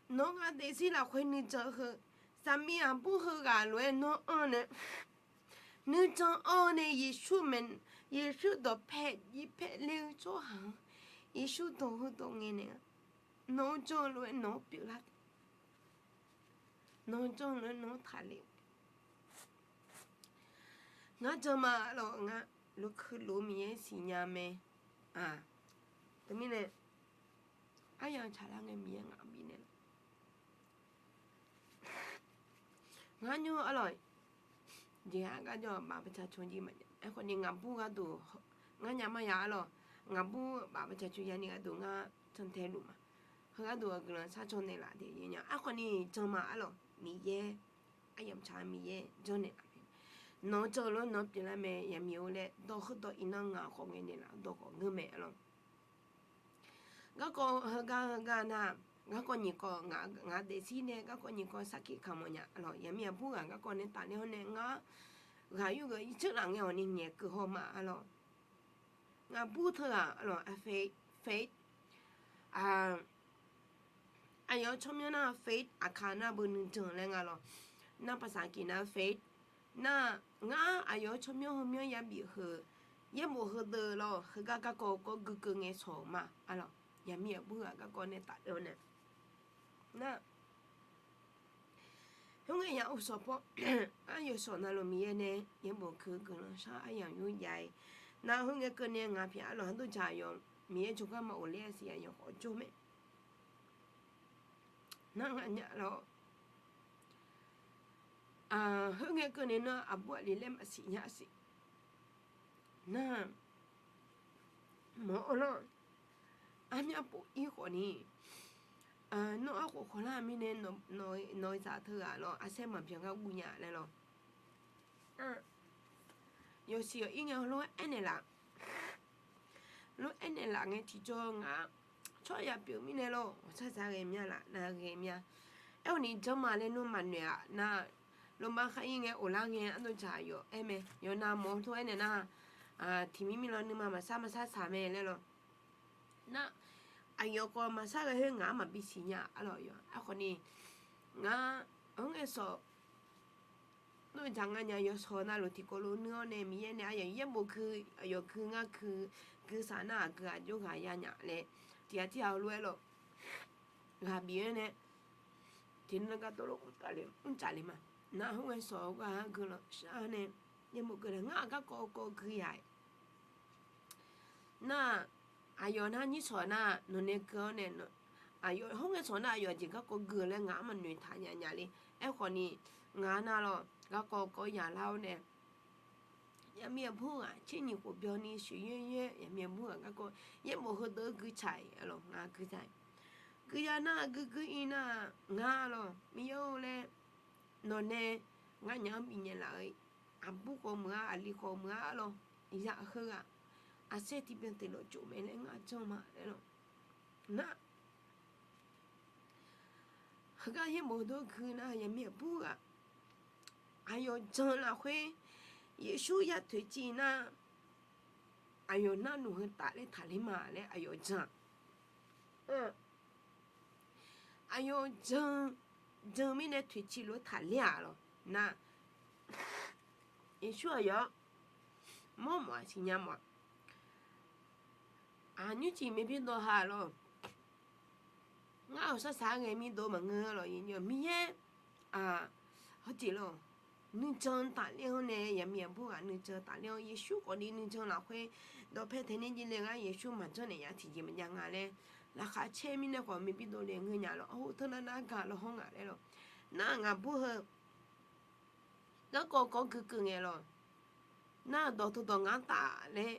nawq-eu ngaq daefzir lafkhoer nuijan heu, saqmiq aqbur heughaq lof-aer nawr anr nae, nuijan anr nae Yeqsur mae, Yeqsur dawqpae jir pae ler-eu tsawrhaq-anr, Yeqsur dawq heudawq ngaeqnaeq-a. Nawq-eu jan-eu lof-aer nawq-anr pyeuflar taef. Nawq-eu jan-eu lof-aer nawq-anr taqler. Ngar jan ma lawq, ngar lofkeuv lof-eu Miqyaer siqnya mae. Teumirnae aryamq tsaqlar ngae Miqyaer ngaq bifnaeq lawq. Ngar nymr arlawq, jeqha garjawr-aq baf baqca caw jir ma. Aerkhawfni ngaqbur gharduq ngar nya ma ya arlawq, ngaqbur baf baqca caw yani gharduq ngar cantae luf ma. Heu gharduq-aq guiqlanq sharcaw naeqlaf taef-a nya. Aerkhawfni jan ma arlawq, Miqyaer, aryamq tsaq-eu Miqyaer janrnaeq laf mae. Nawq-eu jan-eu lof-aer nawq-anr pyeuflar mae, yaqmiq-or laer dawq heudawq iqnan ngaq khawf ngaeqnaeq laf-eu dawq khawf ngeur mae arlawq. Garkawv heugar heugar nar, garkawv nyiq kawv, ngaq daefzir nae garkawv nyiq kawv sarkir kamq mawfnya arlawq. Yaqmiq aqbur ghaq garkawv nae tafler-awr nae ngar ghaq yur geuf irceur laf ngae awqni ngaeqkeuv haw ma arlawq. Ngaqbur teughaq arlawq, faith, faith, aqyawf tsawrmyanr nar faith, aqkaq nar beu nuijan laer nga lawq. Nar paqsaqkiq nar faith. Nar ngar aqyawf-anr tsawrmyanr heumyanr yabif heu, yaerbof heudeuq lawr, heugar garkawv kawv guikeuv ngae shawq-euq ma arlawq. Yaqmiq aqbur ghaq garkawv nae tafler-awr nae, nar khoerngae ya uqshawq paw, aryawf shawq navluf Miqyaer nae yaerbof keuv guiqlanq shar aryamq yur jav-ir. Nar khoerngae keuvni ngaq pyaeq arlawq, hardov jaq aqyawf Miqyaer jawrgar maqghofler-a siq, aqyawf khawf jawr mae. Nar nganyaf lawr, Khoerngae keuvni nar aqbur aqli laer maqsiq nya siq. Nar, mawr-awr lawr, armyar pof-ir khawf ni, nawr arkhof khawqlar mirnae nawq-eu zaq teughaq lawr arsaer maqbyan gar guv nya laer lawr. Yawsiq yawq-ir ngae heulof-aer aernaeq laf, lof-aer aernaeq laf ngae tiqjawr ngaq-anr tsawrhaq ya pyeuf mirnae lawr, ghawqshaq shaq ghae mya laf nar ghae mya. Aerkhawf ni janr ma laer nmr maqnoeq-aq nar, lawrma khar-ir ngae of lar ngae ardov dzaq yawf aer mae, yawqnav mawr-eu tov-aer naeq nar, tiqmir mir lawr nuima maqsar maqsar saq mae laer lawr. Nar, aqyawf khawf maqsar ghae khoer ngaq-anr maqbi siqnya arlawq yawq. Aerkhawf ni, ngar, hawr ngae sawq, nar dzaq nga nya yawshawq navluf tiqkawv lof nuir-awr nae Miqyaer nae aqyawf yaerbof gui, aqyawf gui ngar gui, gui saq nar aqgeu aqjox ghaq ya nya laer, tiq ghaq tirghaq heulof-aer lawr, ghaq bif-aer nae tiqnan gar tov lof mr tsaf le ma. Nar hawr ngae sawq-eu gar gui lawq shar nae, yaerbof gui laer ngar aqgarkawv kawv gui ya-aer. Nar, aqyawf nar nyir shawq nar nawqnae keuv-awr nae, aqyawf hawr ngae shawq nar aqyawf jeq garkawv gui laer ngaq-anr maqnoeq taq nya nya le. Aerkhawf ni, ngaq nar lawr garkawv kawv yaq lar-awr nae, yaqmiq aqbur ghaq tser nyiq khof byanni shoeq yoer yoer yaqmiq aqbur ghaq garkawv yaerbof heudeuq gui tsaq-iq lawr, ngaq gui tsaq-iq. Gui ya nar gui gui-ir nar, ngar lawr Miqyaer-or laer, nawqnae nganyaf-anr bifnaeq laf-eu aqbur khawf meuq-a, aqli khawf meuq-a arlawq, zaq heughaq arsaer tiqbyan teq lawq tsof mae laer ngar janr ma laer lawr. Nar, heugar yaerbof dawr gui nar yaqmiq aqbur ghaq, aqyawf jan lafkhoer Yeqsur ya toeqciv nar, aqyawf narluf heu taf laer taqler ma laer aqyawf jan. Aqyawf jan, jan mirnae toeqciv lof-aer taqler-aq lawr. Nar, Yeqsur aqyawf-anr mawr mawf-aq siqnya mawf-aq, aqnymr ciq maerbymr dawv ha lawr. Ngar ghawqshaq shaq-aer ghae mir dov maqngeur lawr, Miqyaer, hawjeq lawr, nuijan tafler-anr nae yaqmiq aqbur ghaq nuijan tafler-anr Yeqsur khawfni nuijan lafkhoer dawqpae taeqnaeq jir le ngar Yeqsur maqjanr naeq nya tiqjeq maqjav nga laer, laqkhaq caer mirnae khawf maerbymr dov le ngeur nya lawr, arhu teunar nar gaq lawr hawr ngaq laer lawr. Nar ngaq bur heu garkawv kawv guikeuv ngae lawr. Nar dawq teu dawq ngar taf laer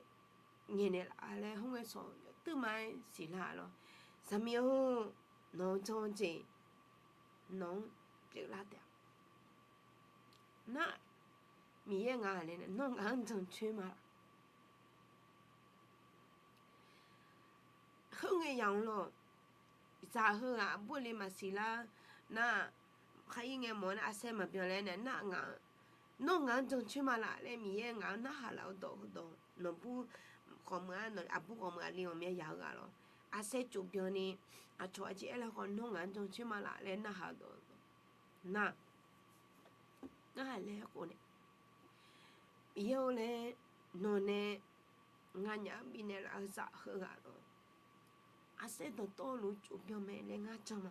ngaeqnaeq laf laer hawr ngae sawq yawtuima-aer siqlar lawr. Zaqmiq-or, nawq-eu jan-eu jeq nawq-anr pyeuflar taef-a. Nar, Miqyaer ngaq laer nae nawr ngaq-anr jan coer ma laf. Khoerngae yamq lawr, zaq heughaq aqbur le maqsiq lar nar, khar-ir ngae mawf-eu nar arsaer maqbyan laer nae nar ngaq-anr, nawr ngaq-anr jan coer ma laf laer Miqyaer ngaq-anr narhaq laf-eu dawq heudawq nawqbur khawf meuq-a, aqbur khawf meuq-a le ghawqmya yaq-eu ghaq lawr, arsaer tsofbyan ni aqcawq aqjeq aer lar khawf nawr ngaq-anr jan coer ma laf laer narhaq-eu dawq nar, ngar haq laer aerkhof nae, Miqyaer-or laer, nawqnae nganyaf-anr bifnaeq laf-eu zaq heughaq lawr, arsaer dawqtawvluf tsofbyan mae laer ngar jan ma.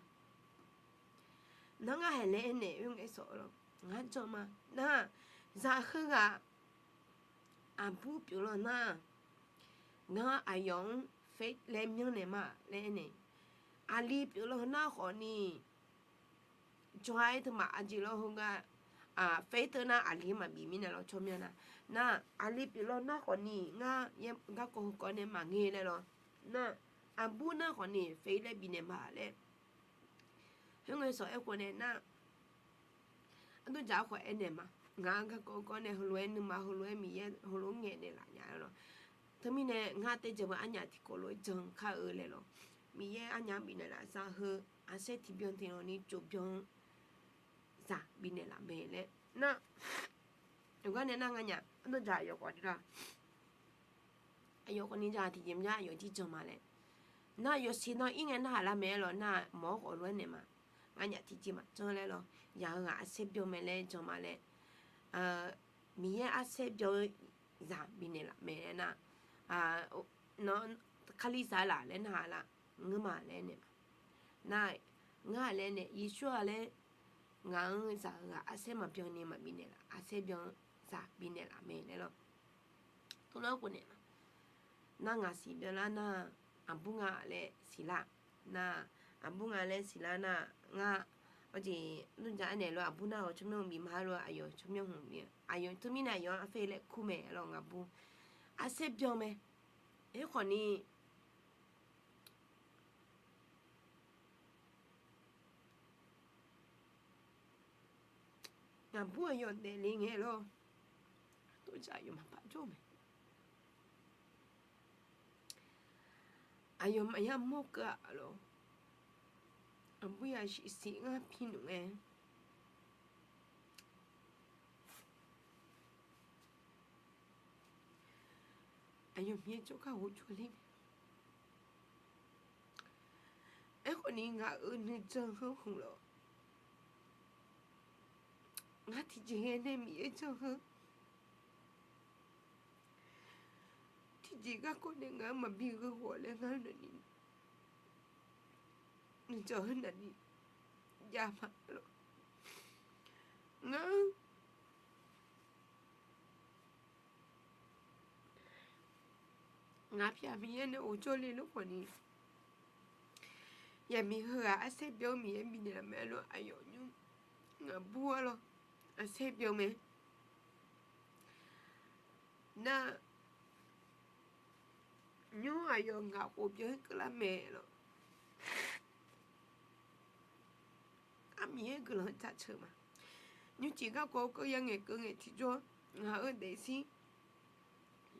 Nar ngar haq laer aernaeq-eu ngae sawq lawr, ngar jan ma. Nar, zaq heughaq aqbur pyeuflar nar, ngar aqyawf-anr fae laer myanrnaeq ma laer aernaeq, aqli pyeuflar nar khawfni, jawr-aer teumaf aqjeq lawr heugar, fae teu nar aqli maqbif mirnae lawr tsawrmyanr nar, nar aqli pyeuflar nar khawfni ngar garkawv heukawv nae maqngae laer lawr, nar aqbur nar khawfni fae laer bifnaeq ma laer, khoerngae sawq aerkhof nae nar, aqdui dzaq-a khawf aernaeq ma. Ngaq-anr garkawv garkawv nae heulof-aer nuima heulof-aer Miqyaer heulof-aer ngaeqnaeq laf nya-eu lawr. Teumirnae ngar tae jaq-eu arnyaf tiqkawv lof-aer jan kar-eu laer lawr. Miqyaer arnyaf-anr bifnaeq laf zaq heu, arsaer tiqbyan tiqnan ni tsofbyan zaq bifnaeq laf mae laer nar, yawqghaq nae nar nganyaf aqdui dzaq yawqghaq ni lar aqyawf khawfni jan tiqjeq maqjan aqyawf jir jan ma laer. Nar yawsiq nan ir ngae narhaq lar mae-aer lawr nar mawq-awr khawf lof-aer naeq ma. Nganyaf tiqjeq maqjan laer lawr, yaq-eu ghaq arsaer byan mae laer jan ma laer, Miqyaer arsaer byan-eu zaq bifnaeq laf mae laer nar, nawr Kalizaq laf laer narhaq lar ngeur ma laer naeq ma. Nar, ngar laer nae Yeqsur-a laer, ngaq-anr zaq-eu ghaq arsaer maqbyan ni maqbif naeq laf, arsaer byan-eu zaq bifnaeq laf mae laer lawr. Tov lar khof naeq ma. Nar ngaq siq byan lar nar, aqbur nga laer siqlar. Nar, aqbur nga laer siqlar nar, ngar Aqjeq nmrjaq-aer naeq lof aqbur nar-awq tsawrmyanr hmq bif ma lof aqyawf tsawrmyanr hmq bif-a. Aqyawf teumirnae aqyawf-anr arfae laer kur mae lawq, ngaqbur arsaer byan mae. Aerkhawf ni ngaqbur aqyawf daefle ngae lawr, tov dzaq aqyawf maqpar jawr mae. Aqyawf maqya mawr keuv-a lawq. Aqbur yasiq siq ngar pi nmr ngae, aqyawf Miqyaer jawrgar ghofjawr ler mae. Aerkhawf ni ngaq-euq nuijan heu hmq lawq, ngar tiqjeq ghae nae Miqyaer jan heu, tiqjeq garkawv nae ngaq-anr maqbi gheu ghawq laer ngar nani nuijan heu nani jav ma lawq. Ngar ngaq pyaq Miqyaer nae ghofjawr le lor khawf ni, yaqmiq heughaq arsaer byan-eu Miqyaer bifnaeq laf mae lor, aqyawf nymr ngaqbur-a lawr, arsaer byan mae. Nar nymr aqyawf ngaq khof byan-aer keuvlar mae lawq. Aqmiqyaer guiqlanq jaceuq ma. Nymrcif garkawv keuv ya ngaeq keuv ngaeq tiqjawr, ngaq-euq daefzir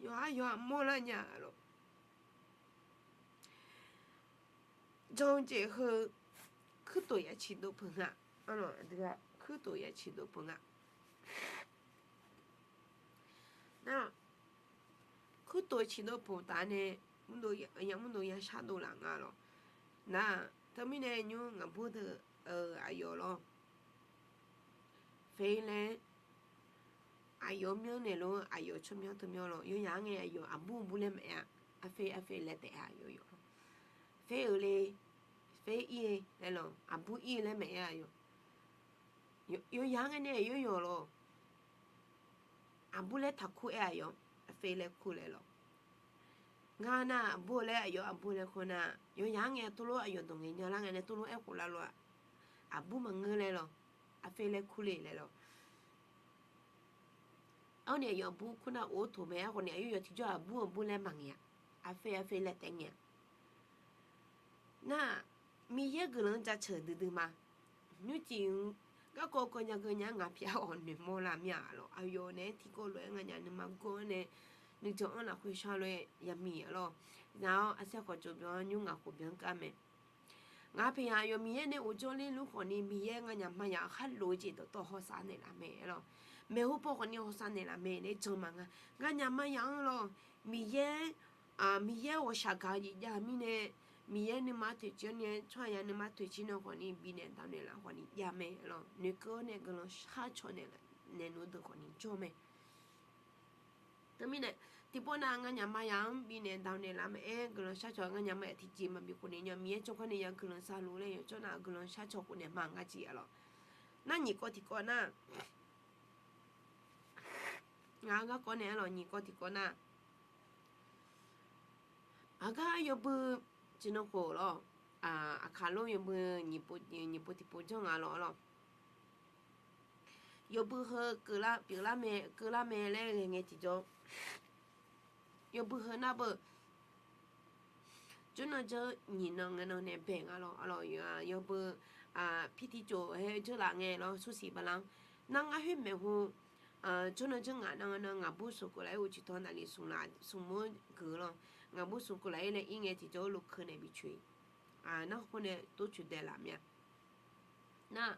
yawqhar yawqha mawrlar nya lawq. Jan-eu jeq heu kuirtof ya ciqdov peuq nga. Kuirtof ya ciqdov peuq nga. Nar kuirtof ciqdov peuq taf nae, mr ya mrdov ya shardov laf nga lawq. Nar teumirnae nymr ngaqbur deuq-eu aqyawf lawr, fae laer aqyawf myanrnaeq lof-aer aqyawf tsawrmyanr teumyanr lawr, yawqyaq-anr ngae aqyawf aqbur bur laer maqaer-a. Arfae arfae laer taef-a yawqyawq lawr. Fae-euq le, fae ir-e laer lawq, aqbur ir-e laer maqaer-a yawq. Yawqyaq-anr ngae nae yawqyawq lawr, aqbur laer taqkur aer-a yawq, arfae laer kur laer lawq. Ngar nar aqbur laer aqyawf aqbur laer kur nar, yawqyaq-anr ngae tov lof aqyawf dawq ngae nya lar ngae nae tov lof aerkhof lar lof-a, aqbur maqngeur laer lawq, arfae laer kur le laer lawq. Arni aqyawf aqbur kur nar of-aer toq mae, aerkhawf ni aqyawf yawq tiqjawr aqbur aqbur laer maqngaeq-a, arfae arfae laer taef ngaeq-a. Nar Miqyaer guiqlanq jaceuq duidui ma. Nymrcif garkawv kawv nya geu nya-aer ngaq pyaq-awq noeqmawr lar mir-a lawq. Aqyawf naeq-aer tiqkawv lof-aer nganyaf nuima gawr-anr nae nuijan-anr lafkhoer shar lof-aer yamiq-a lawq. Nar-awr arsaer khawf tsov byan-anr nymr ngaq khof byan-anr kar mae. Ngaq paeq yaq aqyawf Miqyaer nae of jawrler luf khawf ni Miqyaer nganyaf maqyaq khar lof-eu jeq dawqtawv hawsav naeqlaf mae lawq. Maeqhu paw khawf ni hawsav naeqlaf mae laer jan ma nga. Nganyaf maqyaq-anr lawq, Miqyaer, Miqyaer ghawqshaq gaq-eu jeq jav mirnae, Miqyaer nuima toeqciv-awr nae tsawrhaqzaq nuima toeqciv nae khawf ni bifnaeq dawq naeqlaf khawf ni jav mae lawq. Noeqkeuv-awr nae guiqlanq sharcaw naeq naeq nmr deuq khawf ni jawr mae. Teumirnae tiqpov nav nganyaf maqyaq-anr bifnaeq dawq naeqlaf maqaer guiqlanq sharcaw nganyaf maqyaq tiqjeq maqbif khofnaeq nya Miqyaer tsawrganr nae ya guiqlanq sharluf laer yawqjawr nav guiqlanq sharcaw khofnaeq ma ngar jeq-a lawq. Nar nyiq kawv tiqkawv nar, ngaq-eu garkawv nae-a lawq, nyiq kawv tiqkawv nar, aqgar yawbui tiqnan khof lawq, aqkaq lor yawbui nyiq pov tiqpov janr nga lawq lawq. Yawbui heu pyeuflar mae, keuvlar mae laer ghae ngae tiqjawr, yawbui heu nar beu jawrnan jawr nyiq nan ngae nan nae bae nga lawq. Yawbui pirtiv cof-aer jawrlaf ngae lawq, sursiq bala-anr. Nar ngar khoer maeqhu jawrnan jawr ngaq nan nan ngaqbur smq keuv laf-ir uqcif tawq naqli smq laf smq mur geu lawq. Ngaqbur smq keuv laf-ir laer ir ngae tiqjawr lov keuv nae bi coeq. Nar khoer nae tov coeq daev laf mir-a. Nar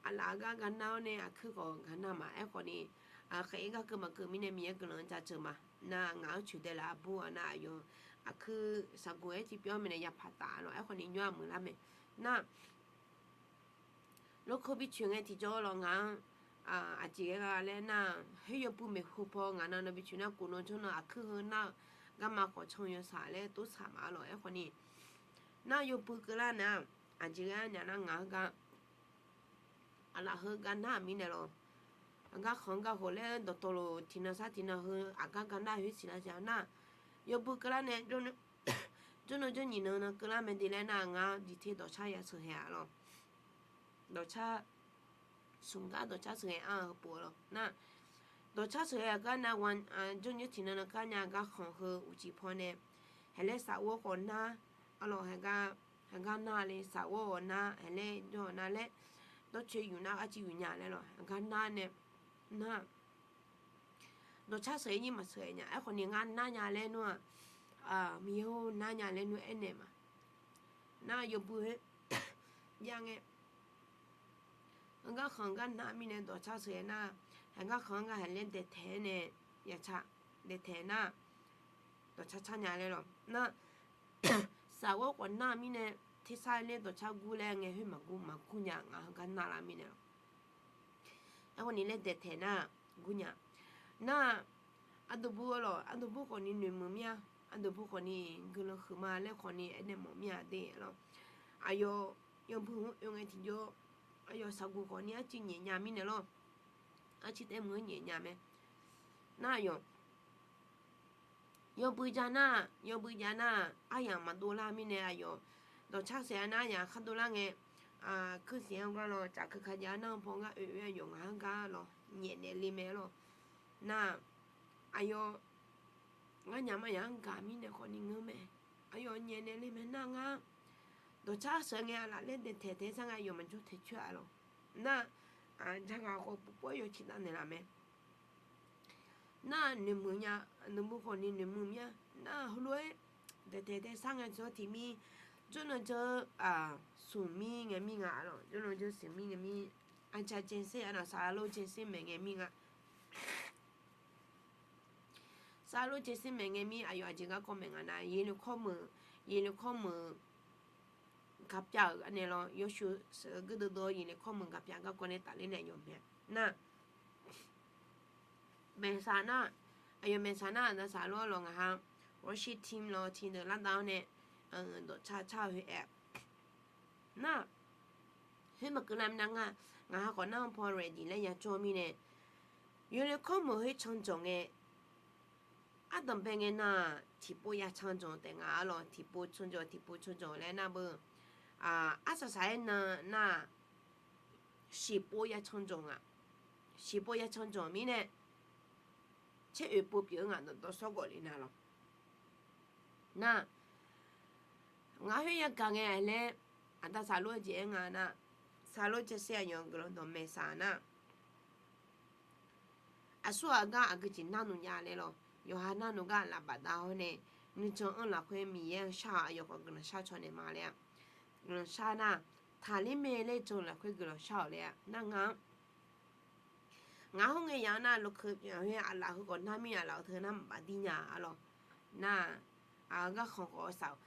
aqlaf gar gar nar-awr nae aqkuir khawf gar nar ma. Aerkhawf ni, khaeq-ir gar keuv maqkeuv mirnae Miqyaer guiqlanq jaceuq ma. Nar ngaq-anr coeq daev laf aqbur-a nar aqyawf aqkuir saqguq-aer tiqpyawr mirnae yapaq taf lawq. Aerkhawf ni nymr-aq muiqlar mae. Nar lov keuv bi coeq ngae tiqjawr lawq ngaq-anr aqjeq ghae gha laer nar, khoer yawbui maeqhu paw ngaq nan nan bi coeq nar kov nan jawr nan aqkuir heu nar-eu garma khawf can yawsaq laer tov saq ma lawq. Aerkhawf ni, nar yawbui keuvlar naeq-a, aqjeq ghae nya nar ngaq-anr gar aqlaf heu gar nar-aq mirnae lawq. Aqgar khanq-anr gar khof laer dawqtawvluf tiqnan sar tiqnan heu aqgar gar nar khoer siqlar jav nar, yawbui keuvlar nae jawrnan jawr nyiq nan nan keuvlar mae de laer nar ngar diqter dawqshar ya sheuq hae-a lawq. dawqcar, smq gar dawqcar sheuqghae-anr-eu heupov lawr nar, dawqcar sheuqghae-eu gar nav ghaq, janrnyoer tiqnan nan gar nya gar khanq heu uqcif paw nae, haeqlaer safghawr khawf nar, arlawq haeqgar, haeqgar nar le safghawr-awq nar haeqlaer jawr-awq nar laer, dawrcoeni yuf nar arciv yuf nya laer lawq haeqgar nar nae, nar dawqcar sheuq-aer nyir maqsheuq-aer nya. Aerkhawf ni ngar nar nya laer nmr-aq, Miqyaer-or nar nya laer nmr aernaeq ma. Nar yawbui khoer jav ngae, heugar khanq gar nar mirnae dawqcar sheuq-aer nar, haeqgar khanq-anr gar haeqlaer daeqtaeq-aer nae, yaqca daeqtaeq nar, dawqcar car nya laer lawq nar, safghawr khawf nar mirnae, tersar laer dawqcar gur laer ngae khoer maqgur maqgur nya ngaq heugar nar lar mirnae lawq. Aerkhawf ni laer daeqtaeq nar gur nya. Nar, ardov bur-ar lawq, ardov bur khawf ni noeqmuiq mir-a, ardov bur khawf ni guiqlanq huiqma laer khawf ni aernaeq mawf mir-a de lawq. Aqyawf yawbui hmq oe ngae tiqjawr, aqyawf saqguq khawf ni arciv nyaef nya mirnae lawr, arciv taef meuq-anr nyaef nya mae. Nar aqyawf yawbui jav nar, yawbui jav nar, aryamq maqdov lar mirnae aqyawf dawqcar sheuq-aer nar yaq khar dov lar ngae, kuirsiq-anr gar lawr caf keuka jav nar paw ngar oe oe aqyawf ngaq-anr gar lawr nyaef naeq le mae lawq. Nar, aqyawf ngar nyaf ma yaq-anr gaq mirnae khawf ni ngeur mae. Aqyawf nyaef naeq le mae nar ngar dawqcar sheuq ngae aqlaf laer daeqtaeq tae sar ngae aqyawf maqjawr taeq coer-a lawq. Nar, jar ghaq khawf pov pov-aer yawciq dav naeqlaf mae. Nar noeqmuiq nya, noeqmuiq khawf ni noeqmuiq mir-a. Nar heulof-aer daeqtaeq tae sar ngae tsawr tiq mir, jawrnan jawr smq mir ngae mir nga lawq, jawrnan jawr smq mir ngae mir, aqcaq janser-a nawq saqlaq lor janser maeq ngae mir nga. Saqlaq lor janser maeq ngae mir aqyawf aqjeq garkawv maeq nga nar, Yeqleqkawr meuq, Yeqleqkawr meuq gaqpyav-euq gar nae lawr, yawshuif sheuq-eu gardeuv deuv-awr Yeqleqkawr meuq gaqpyav garkawv nae tafler nae yawf maeq-a. Nar, maeqsaq nar, aqyawf maeqsaq nar aqda saqlaq lor lawq ngaq ha worship team lawr tiqdeuq lar dav-awr nae dawqcar car-eu khoer aer-a. Nar, khoer maqkeuv lar nar nga, ngaq ha khawf nar-anr paw ready laer yajawr mirnae, Yeqleqkawr meuq khoer canjawq ngae, ardanqbae ngae nar-aq tiqpov ya canjawq taef nga-a lawq, tiqpov canjawq tiqpov canjawq laer nar beu, arsaq saq-aer nan nar-aq, shiqpov ya canjawq nga, shiqpov ya canjawq mirnae, tser oeq pov pyeuf-eu ngaq dawqtawv sawr gawf le na lawq. Nar, ngaq khoer yagaq ngae laer, aqda saqlaq lor jeq-aer nga nar, saqlaq lor jaser aqyawf guiqlanq dawqmaeq saq nar, aqsur-aq gar aqgeujeq narnmr nya laer lawq, yawqha narnmr gar laf bafdav-awr nae, nuijan anr lafkhoer Miqyaer-anr shar-awq, aqyawf khawf guiqlanq shar caw naeq ma laer-a. Guiqlanq shar nar, taqler mae laer jan lafkhoer guiqlanq shar-awq laer-a. Nar nga-anr Ngaq-anr hawngae yaf-anr nar, lokeu pyeuf-anr khoer aqlaf heu khawf nar mir, aqlaf-eu teu nar maqbaf dir nya-a lawq. Nar-aq, aqgar khanq khawf saf-awq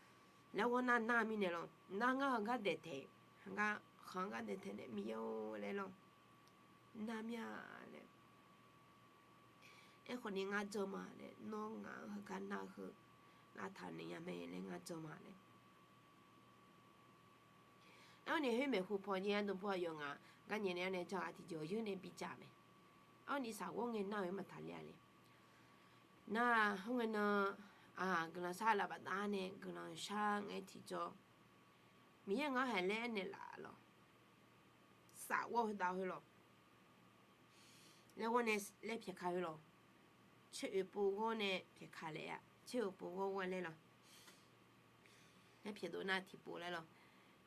laer ghawr nar nar mirnae lawq. Nar ngar heugar daeqtaeq, heugar khanq-anr gar daeqtaeq nae Miqyaer-or laer lawq, nar mir-a laer. Aerkhawf ni ngar jan ma laer, nawr ngaq-anr heugar nar-eu heu lavtaq naeq nya mae laer ngar jan ma laer. Aerkhawf ni khoer maeqhu paw jaer-anr dm pawr aqyawf ngaq gar nyaef nae-anr nae jan ghaq tiqjeq-awq yeur nae bi jaq mae. Aerkhawf ni saqghawr ngae nar-eu maqtaqler-a le. Nar-aq, khoerngae nan guiqlanq shar laf bafdav nae guiqlanq shar ngae tiqjawr, Miqyaer ngar haeq laer aernaeq laf lawq. Saqghawr heu dav heu lawq. Laer ghawr nae laer pyaeq ka heu lawq. Tser oeq pov ghawr nae pyaeq ka laer-a. Tser oeq pov ghawr ghawr laer lawq. Laer pyaeqdov nar tiqpov laer lawq.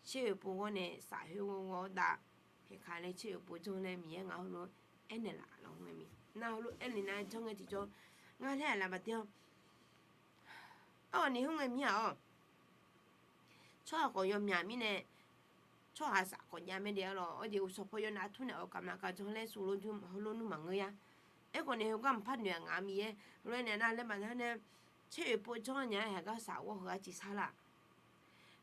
Tser oeq pov ghawr nae saf khoer ghawr ghawr dav pyaeq ka laer tser oeq pov janr laer Miqyaer ngaq heulof aernaeq laf lawq. Khoerngae mir nar heulof aernaeq nar janr ngae tiqjawr, ngar laer aqlaf bafdav-awr, aerkhawf ni khoerngae mir-aq-awr, tsawrhaq khawf yawmyaq mirnae, tsawrhaq saf khawf jav mae de-a lawq. Awr jeq uqshawq paw yawnav tur nae awq kaq maqkaq janr laer suvlof heulof nmr maqngeur ya. Aerkhawf nae heugar maqpar noeq-aq ngaq Miqyaer heulof-aer nae nar laer maqnar nae, tser oeq pov janr nya-aer haeq gar saqghawr heu arciv sar lar.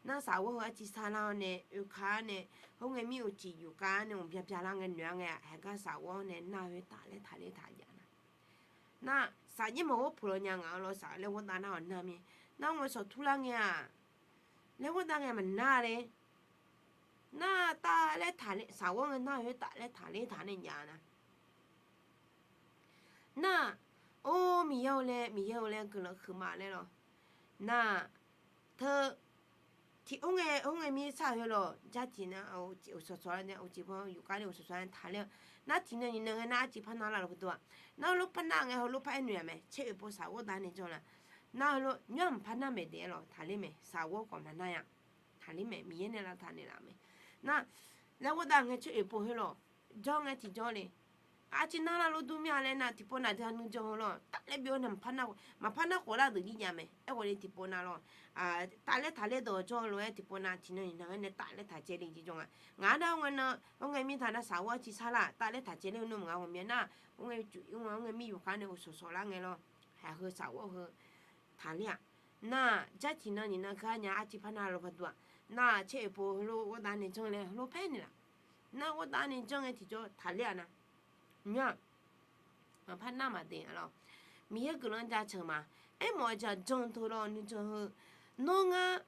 Nar saqghawr heu arciv sar lar-awr nae oeka-awr nae, khoerngae mir uqcif yufkav-awr nae mq bya bya lar ngae noeq-a ngae, haeq gar saqghawr-awr nae nar khoertav laer taqler taq jav nar. Nar saqjir maqghawr puq law nya ngaq-anr lawr saq laer ghawrdav nar-awq nar mir. Nar ngar shawq tur lar ngae-aq, laer ghawrdav ngae maqnar le. Nar tav laer taqler saqghawr ngae nar khoertav laer taqler taq nae jav nar. Nar, or Miqyaer-eu laer Miqyaer-eu laer guiqlanq huiqma laer lawq. Nar, teu Tiq, or ngae, or ngae mir sar-eu heulof, jar tiq nar, uqsawq sawq lar nae uqcif ban yufkar nae uqsawq sawq lar taqler-eu. Nar tiqnan nyiqnan ngae nar arciv par nar lar luf gardov-aq. Nar heulof par nar ngae heulof par aer noeq-aq mae, caer oeq pov saq ghawr dav nae janr la. Nar heulof nymr maqpar nar maeq daef-aer lawq, taqler mae, saq ghawr khawf maqnar ya. Taqler mae, Miqyaer nae lavtaq naeqlaf mae. Nar laer ghawr dav ngae caer oeq pov heulof janr ngae tiqjanr le. Arciv nar lar lof dur mir-a laer nar tiqpov nav dui-a nuijan heu lawq, tafler byov nar maqpar nar, maqpar nar khawf lar deuq jir jav mae. Aerkhawf ni tiqpov nav lawq, tafler taqler deuq-awq jawr-eu lof-aer tiqpov nav tiqnan nyiqnan ngae nae tafler taqcaev le jir jawr nga. Ngaq-anr nar or ngae nar, or ngae mir taq nar saq ghawr arciv sar lar tafler taqcaev ler-eu nmr maqngeur ghawqmya nar, or ngae cuf ir nga or ngae mir yufkar nae uqsawq sawq lar ngae lawr. Haq heu saq ghawr heu taqler-aq. Nar jar tiqnan nyiqnan gar nya arciv par nar lawr gardov-aq. Nar caer oeq pov heulof ghawr dav nae janr laer heulof paer naeqlaf. Nar ghawr dav nae janr ngae tiqjawr taqler-aq nar, nymr-aq, maqpar nar maqdaef-a lawq. Miqyaer guiqlanq jaceuq ma. Aermawf-eu jeq-aq jan teu lawr nuijan heu. Nawr ngar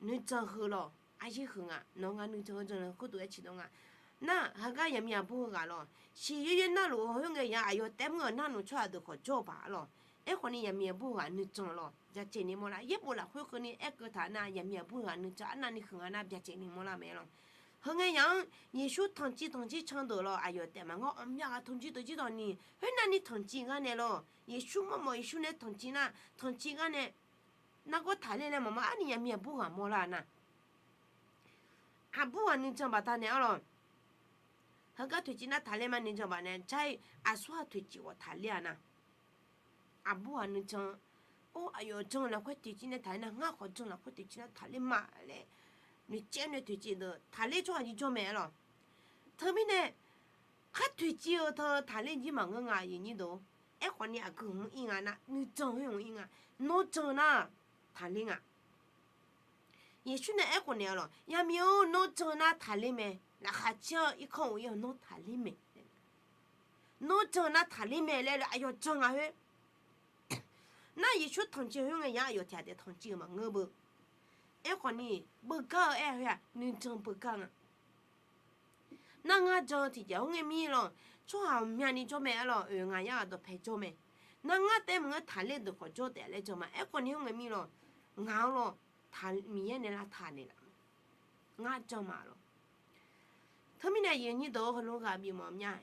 nuijan heu lawq, aryaer huiq nga. Nawr ngar nuijan heu jan-eu khoerdov-aer ciqdawr nga. Nar heugar yaqmiq aqbur heughaq lawq, siqyoer yoer narluf-eu khoerngae ya aqyawf taef mr-euq narluf tsawrhaq deuq khawf jawr-eu baq-a lawq. Aerkhawf ni yaqmiq aqbur heughaq nuijan lawq, byacaevni mawrlar. Yaerbof lafkhoer keuvni aerkeuv taq nar yaqmiq aqbur heughaq nuijan arnavni huiq nga nar byacaevni mawrlar mae lawq. Heu ngae yaq-anr Yeqsur tanqciv tanqjir can deuq lawq, aqyawf taef maqngeur, ghawqmya ghaq tanqjir deuq jir dawq ni khoernavni tanqciv gar nae lawq. Yeqsur mawrmawf Yeqsur nae tanqciv nar tanqciv gar nae nargawr taqler laer maqmawr arni yaqmiq aqbur ghaq mawrlar nar. Aqbur ghaq nuijan baqdanae-a lawq. Heugar toeqciv nar taqler ma nuijan baqdanae jar-ir aqsur ghaq toeqciv khawf taqler-a nar. Aqbur ghaq nuijan, or aqyawf jan lafkhoer toeqciv nae taqler nar ngar khawf jan lafkhoer toeqciv nar taqler ma laer noeqcaev nae toeqciv deuq taqler tsawrhaq jir jawr mae-a lawq. Teumirnae khar toeqciv-eu teu taqler jir maqngeur nga aqyuif nyir deuq. Aerkhawf ni aqgeu hmq ir nga nar nuijan khoer hmq ir nga. Nawr jan nar taqler nga. Yeqsur nae aerkhof naeq-a lawq, yaqmiq-or nawr jan nar taqler mae. Laqkhaq caer-eu irkanr of ir-awr nawr taqler mae. Nawr jan nar taqler mae laer aqyawf jan nga khoer. Nar Yeqsur tanqciv khoerngae ya aqyawf tiq ghaq taef tanqciv-eu maqngeur beu. Aerkhawf ni beugar-eu aer-a khoer-aq nuijan beugar nga. Nar ngar jan-eu tiqjeq-anr ngae mir lawq, tsawrhaq ghawqmyani jawr mae-a lawq, oeq ngaq yar ghaq dawqpae jawr mae. Nar ngar taef maqngeur taqler deuq khawf jawr taef laer jan ma. Aerkhawf ni-anr ngae mir lawq, ngaq-anr lawq, Miqyaer nae lavtaq naeqlaf ma. Ngar jan ma lawq. Teumirnae aqyuif nyir deuq-or heulof ghaq bif mawf mya-a.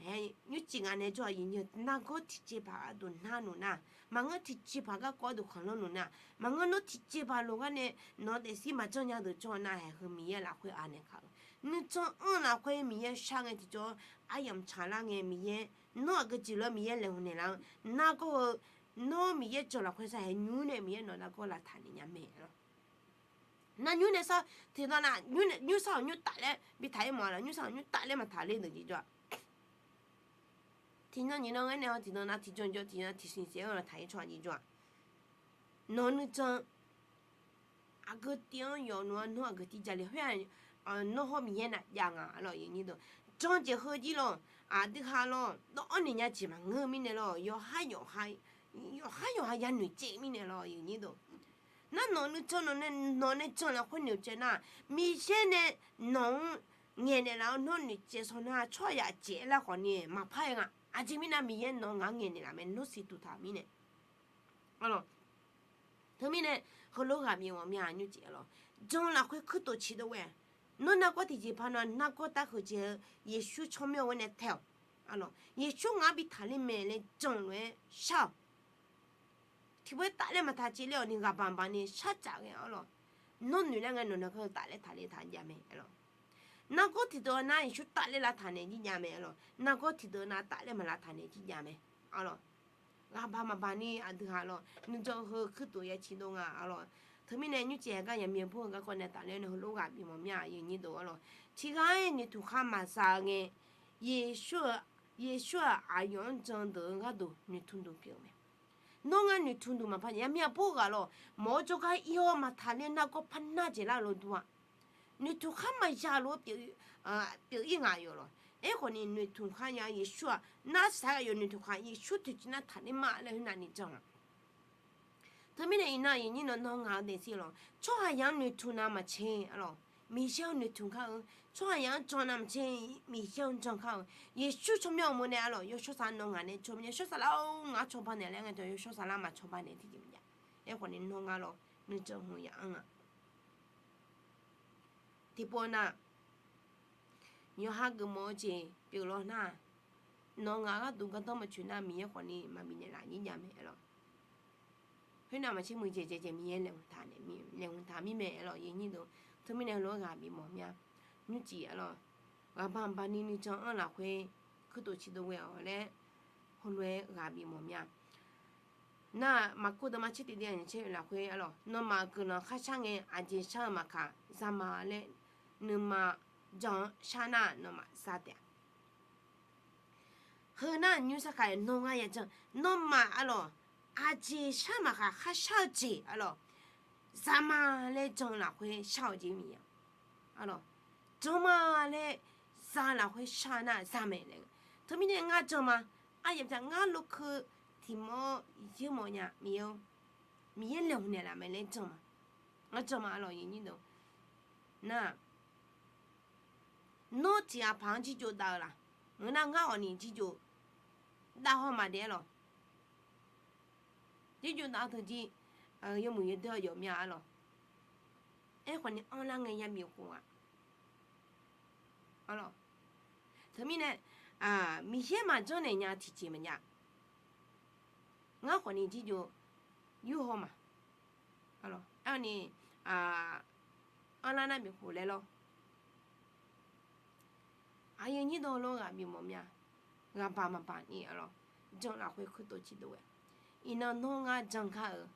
Nymrcif ngaq nae jawr-a aqyuif nyir-eu nargawr tiqjeqpaq gharduq nar nuf nar, maqngeur tiqjeqpaq garkawv gharduq khanqlanr nuf nar, maqngeur nawr tiqjeqpaq lof gar nae nawq-eu daefzir maqjanr nya deuq jawr nar, haeq heu Miqyaer lafkhoer anaeq kaq-eu nuijan anr lafkhoer Miqyaer shar ngae tiqjawr aryamq tsaqlar ngae Miqyaer nawr aqgeu jeq lof-aer Miqyaer laeqhmq naeqlaf-eu nargawr heu, nawr Miqyaer jan lafkhoer sar haeq nymr nae Miqyaer nawq nargawr lavtaq naeq nya mae lawq. Nar nymr nae sar tiqnan nav nymr sar-awq nymr taf laer bitaq-ir mawf-a lawq, nymr sar-awq nymr taf laer maqtaq ler deuq jeq jawr-a. Tiqnan nyiqnan ngaer nae-awr tiqnan nav tiqjan jawr tiqnan tiqsiq siq-aer lawq taq-ir tsawrhaq jeq jawr-a. Nawq-eu nuijan aqgeu tiv-anr yawf nmr-a nawr aqgeu tiv jale khoer-aq, nawr hawr Miqyaer navjav nga lawq. Jan jeq heu jir lawq, aqdui ha lawq dawv-anr naeq nya jeq maqngeur mirnae lawq, yawqhar yawqha yawqha yawqha ya noeqtsaev mirnae lawq. Nar nawq nuijan nawq nae jan lafkhoer noeqtsaev nar, Miqyaer nae nawq-anr ngaeqnaeq laf-awr nawr noeqtsaev shaw nar tsawrhaq yaf jeq aerlar khawf ni maqpar-aer nga. Aqjeq mirnae Miqyaer nawq-anr ngaq-anr ngaeqnaeq laf mae nawr siqduq taq mirnae. Teumirnae heulof ghaq bif mawf mya nymrcif-a lawq, jan lafkhoer kuirtof ciqdov ghae. Nawr nargawr tiqjeqpaq nawq nargawr taf huiq jeq-eu Yeqsur tsawrmyanr-eu ghoer nae tae-awq. Yeqsur ngaq-anr bi taqler mae laer jan lof-aer shar-awq. Tiqpov-aer tafler maqtaq caevler-awq ni ghaqbaq baq ni shartsaf ghae-awr lawq. Nawr noeq laer ngae nawq nargawr tafler taqler taq jav mae-a lawq. Nargawr tiqdeuq-a nar Yeqsur tafler lavtaq naeq jir jav mae-a lawq. Nargawr tiqdeuq-a nar tafler maqlavtaq naeq jir jav mae-a lawq. Ghaqbaq maqbaq ni aqdui ha lawq nuijan heu kuirtof ya ciqdov nga-a lawq. Teumirnae nymrcif haeq gar yaqmiq aqbur-eu garkawv nae tafler nae heulof ghaq bif mawf mya-a aqyuif nyir deuq-a lawq. Tiq ghaq-aer noeqtmq khar maqza-eu ngae, Yeqsur-euq, Yeqsur-aq aqyawf-anr jan deuq-eu gharduq noeqtmq duq pyeuf-eu mae. Nawr ngar noeqtmq duq maqpar nya. Yaqmiq aqbur ghaq lawq, mawq-eu jawrgar ir-awr maqtaq ler nargawr par nar jeq lar lof dur-a. Noeqtmq khar maqza lof-aer pyeuf ir ngaq yawf lawq. Aerkhawf ni noeqtmq khar nya Yeqsur-aq nar saq-aer aqyawf noeqtmq khar Yeqsur toeqciv nar taqler ma laer khoer navni jan-a. Teumirnae iqnan aqyuif nyir nawq nawr ngaq-eu daefzir lawq, tsawrhaqzaq-anr noeqtmq nav maqtser-a lawq, Miqyaer-anr noeqtmq kar-eu. Tsawrhaqzaq-anr jan nav maqtser, Miqyaer-anr jan kar-eu. Yeqsur tsawrmyanr-eu uqmov nae-a lawq, yawshawr saflar nawr ngaq nae tsawrmyanr, yawshawr saflar-or ngaq-anr cawba naeq laer ngae, yawshawr saflar maqcawba naeq tiqjeq maqjav. Aerkhawf ni nawr ngar lawq nuijan hmq yaf-anr nga. Tiqpov nar, yawqha geufmawf-eu jeq pyeuf lawr nar-aq, nawq ngaq gharduq gardanr maqtsoeq nar, Miqyaer khawfni maqbifnaeq laf nyir jav mae lawq. Khoernav maqtser muiqdzaeq dzaeq dzaeq Miqyaer laeqhmq taq mirmae lawq, yawnyir deuq. Teumirnae heulof-aer ghaq bifmawf mya. Nymrcif-a lawq, ghaqbaq baqni nuijan-anr lafkhoer kuirtof ciqdov ghae-awq laer, heulof-aer ghaq bifmawf mya. Nar-aq, maqkuv deuq ma tser tiqdeuv-aq nyacaer-eu lafkhoer-a lawq, nawmaf guiqlanq kharshar ngae aqjeq shar-eu maqkaq, zaqmar laer nuima jan-anr shar nar-aq, nawmaf za taef-a. Heu nar-aq, nymr sarkaq-aer nawr ngar yajan, nawmaf-a lawq, aqjeq shar maqkaq kharshar-eu jeq-a lawq, zaqmar laer jan-eu lafkhoer shar-eu jeq mir-a. Jan ma laer za lafkhoer shar nar-aq za mae laer. Teumirnae ngar jan ma, aqyawf bya ngar lokeu tiqmawr-awr yeur mawf nya Miqyaer-or, Miqyaer laeqhmq naeqlaf mae laer jan ma. Ngar jan ma-a lawq, yawnyir deuq. Nar-aq, nawr tiqghaq paq-anr jirjov dav-eu laq? Ngeur nar ngar khawfni jirjov dav haw maqdaef-a lawq. Jirjov dav-eu teu jir, yawmuiq yawdoer-awr yawf mya-a lawq. Aerkhawfni anrlar ngae yabif khof-aq. Teumirnae, Miqyaer maqjanr naeq nya tiqjeq maqjav. Ngar khawfni jirjov yur haw ma. Aerkhawfni, anrlar nar bif khof laer lawr. Aqyuif nyir dawqlawr ghaq bifmawf mya. Ghaqbaq maqbaq ni-a lawq, jan lafkhoer kuirtof ciqdov ghae. Iqnan nawr ngar jan kar-euq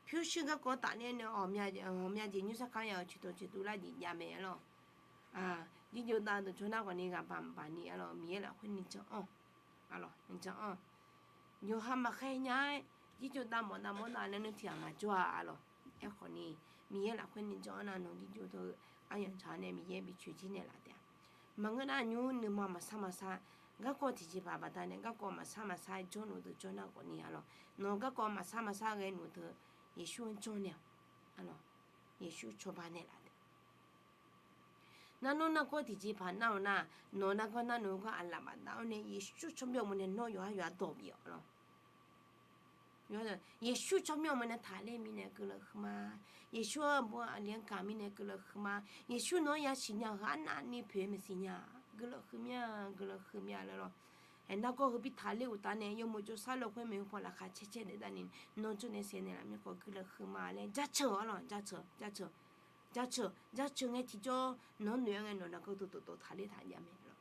pyurshuir garkawv tafler nae ghawqmya jeq nymr sarkar ya-euq coeqtawq coeqtuv lar jeq jav mae-a lawq. Jirjov dav deuq jawr nar khawfni ghaqbaq maqbaq ni-a lawq, Miqyaer lafkhoer nuijan anr-a lawq, nuijan anr. Yawqha maqkhaer nya-aer jirjov dav mawf dav mawr dav laer nuir tiq ghaq maqjawr-a-a lawq. Aerkhawfni Miqyaer lafkhoer nuijan anr nar nawq jirjov teu-eu aryamq tsaq-awr nae Miqyaer bi coeqjir naeqlaf taef-a. Maqngeur nar nymr nuima maqsar maqsar garkawv tiqjeqpaq baqdanae garkawv maqsar maqsar jawrluf deuq jawr nar khawfni-a lawq, nawq garkawv maqsar maqsar ghae luf teu Yeqsur-anr janr naeq-awq. Yeqsur cawba naeqlaf taef. Nar nawr nargawr tiqjeqpaq nar-eu nar, nawq nargawr nar nawq-eu gar aqlaf bafdav-awr nae Yeqsur tsawrmyanr-eu mae nae nawr yawqhar yawqha dawq bif-awq lawq. Yeqsur tsawrmyanr-eu mae nae taqler mirnae guiqlanq huiqma. Yeqsur-anr aqbur aqli-anr gaq mirnae guiqlanq huiqma. Yeqsur nawq-anr yasiq nya-eu arnavni poeq-aer maqsiq nya. Guiqlanq huiqmya, guiqlanq huiqmya laer lawr. Aer nargawr heu bi taqler uqtaf nae yawmuiq jawrshar lafkhoer maeqhu paw laqkhaq caer caer naeq davni nawr jawr nae saeqnaeq laf mir khawf guiqlanq huiqma laer jaceuq-awr lawq, jaceuq, jaceuq, jaceuq, jaceuq ngae tiqjawr nawq-anr noeq-aer ngae nawq nargawr dawqtawv taqler taq jav mae lawq.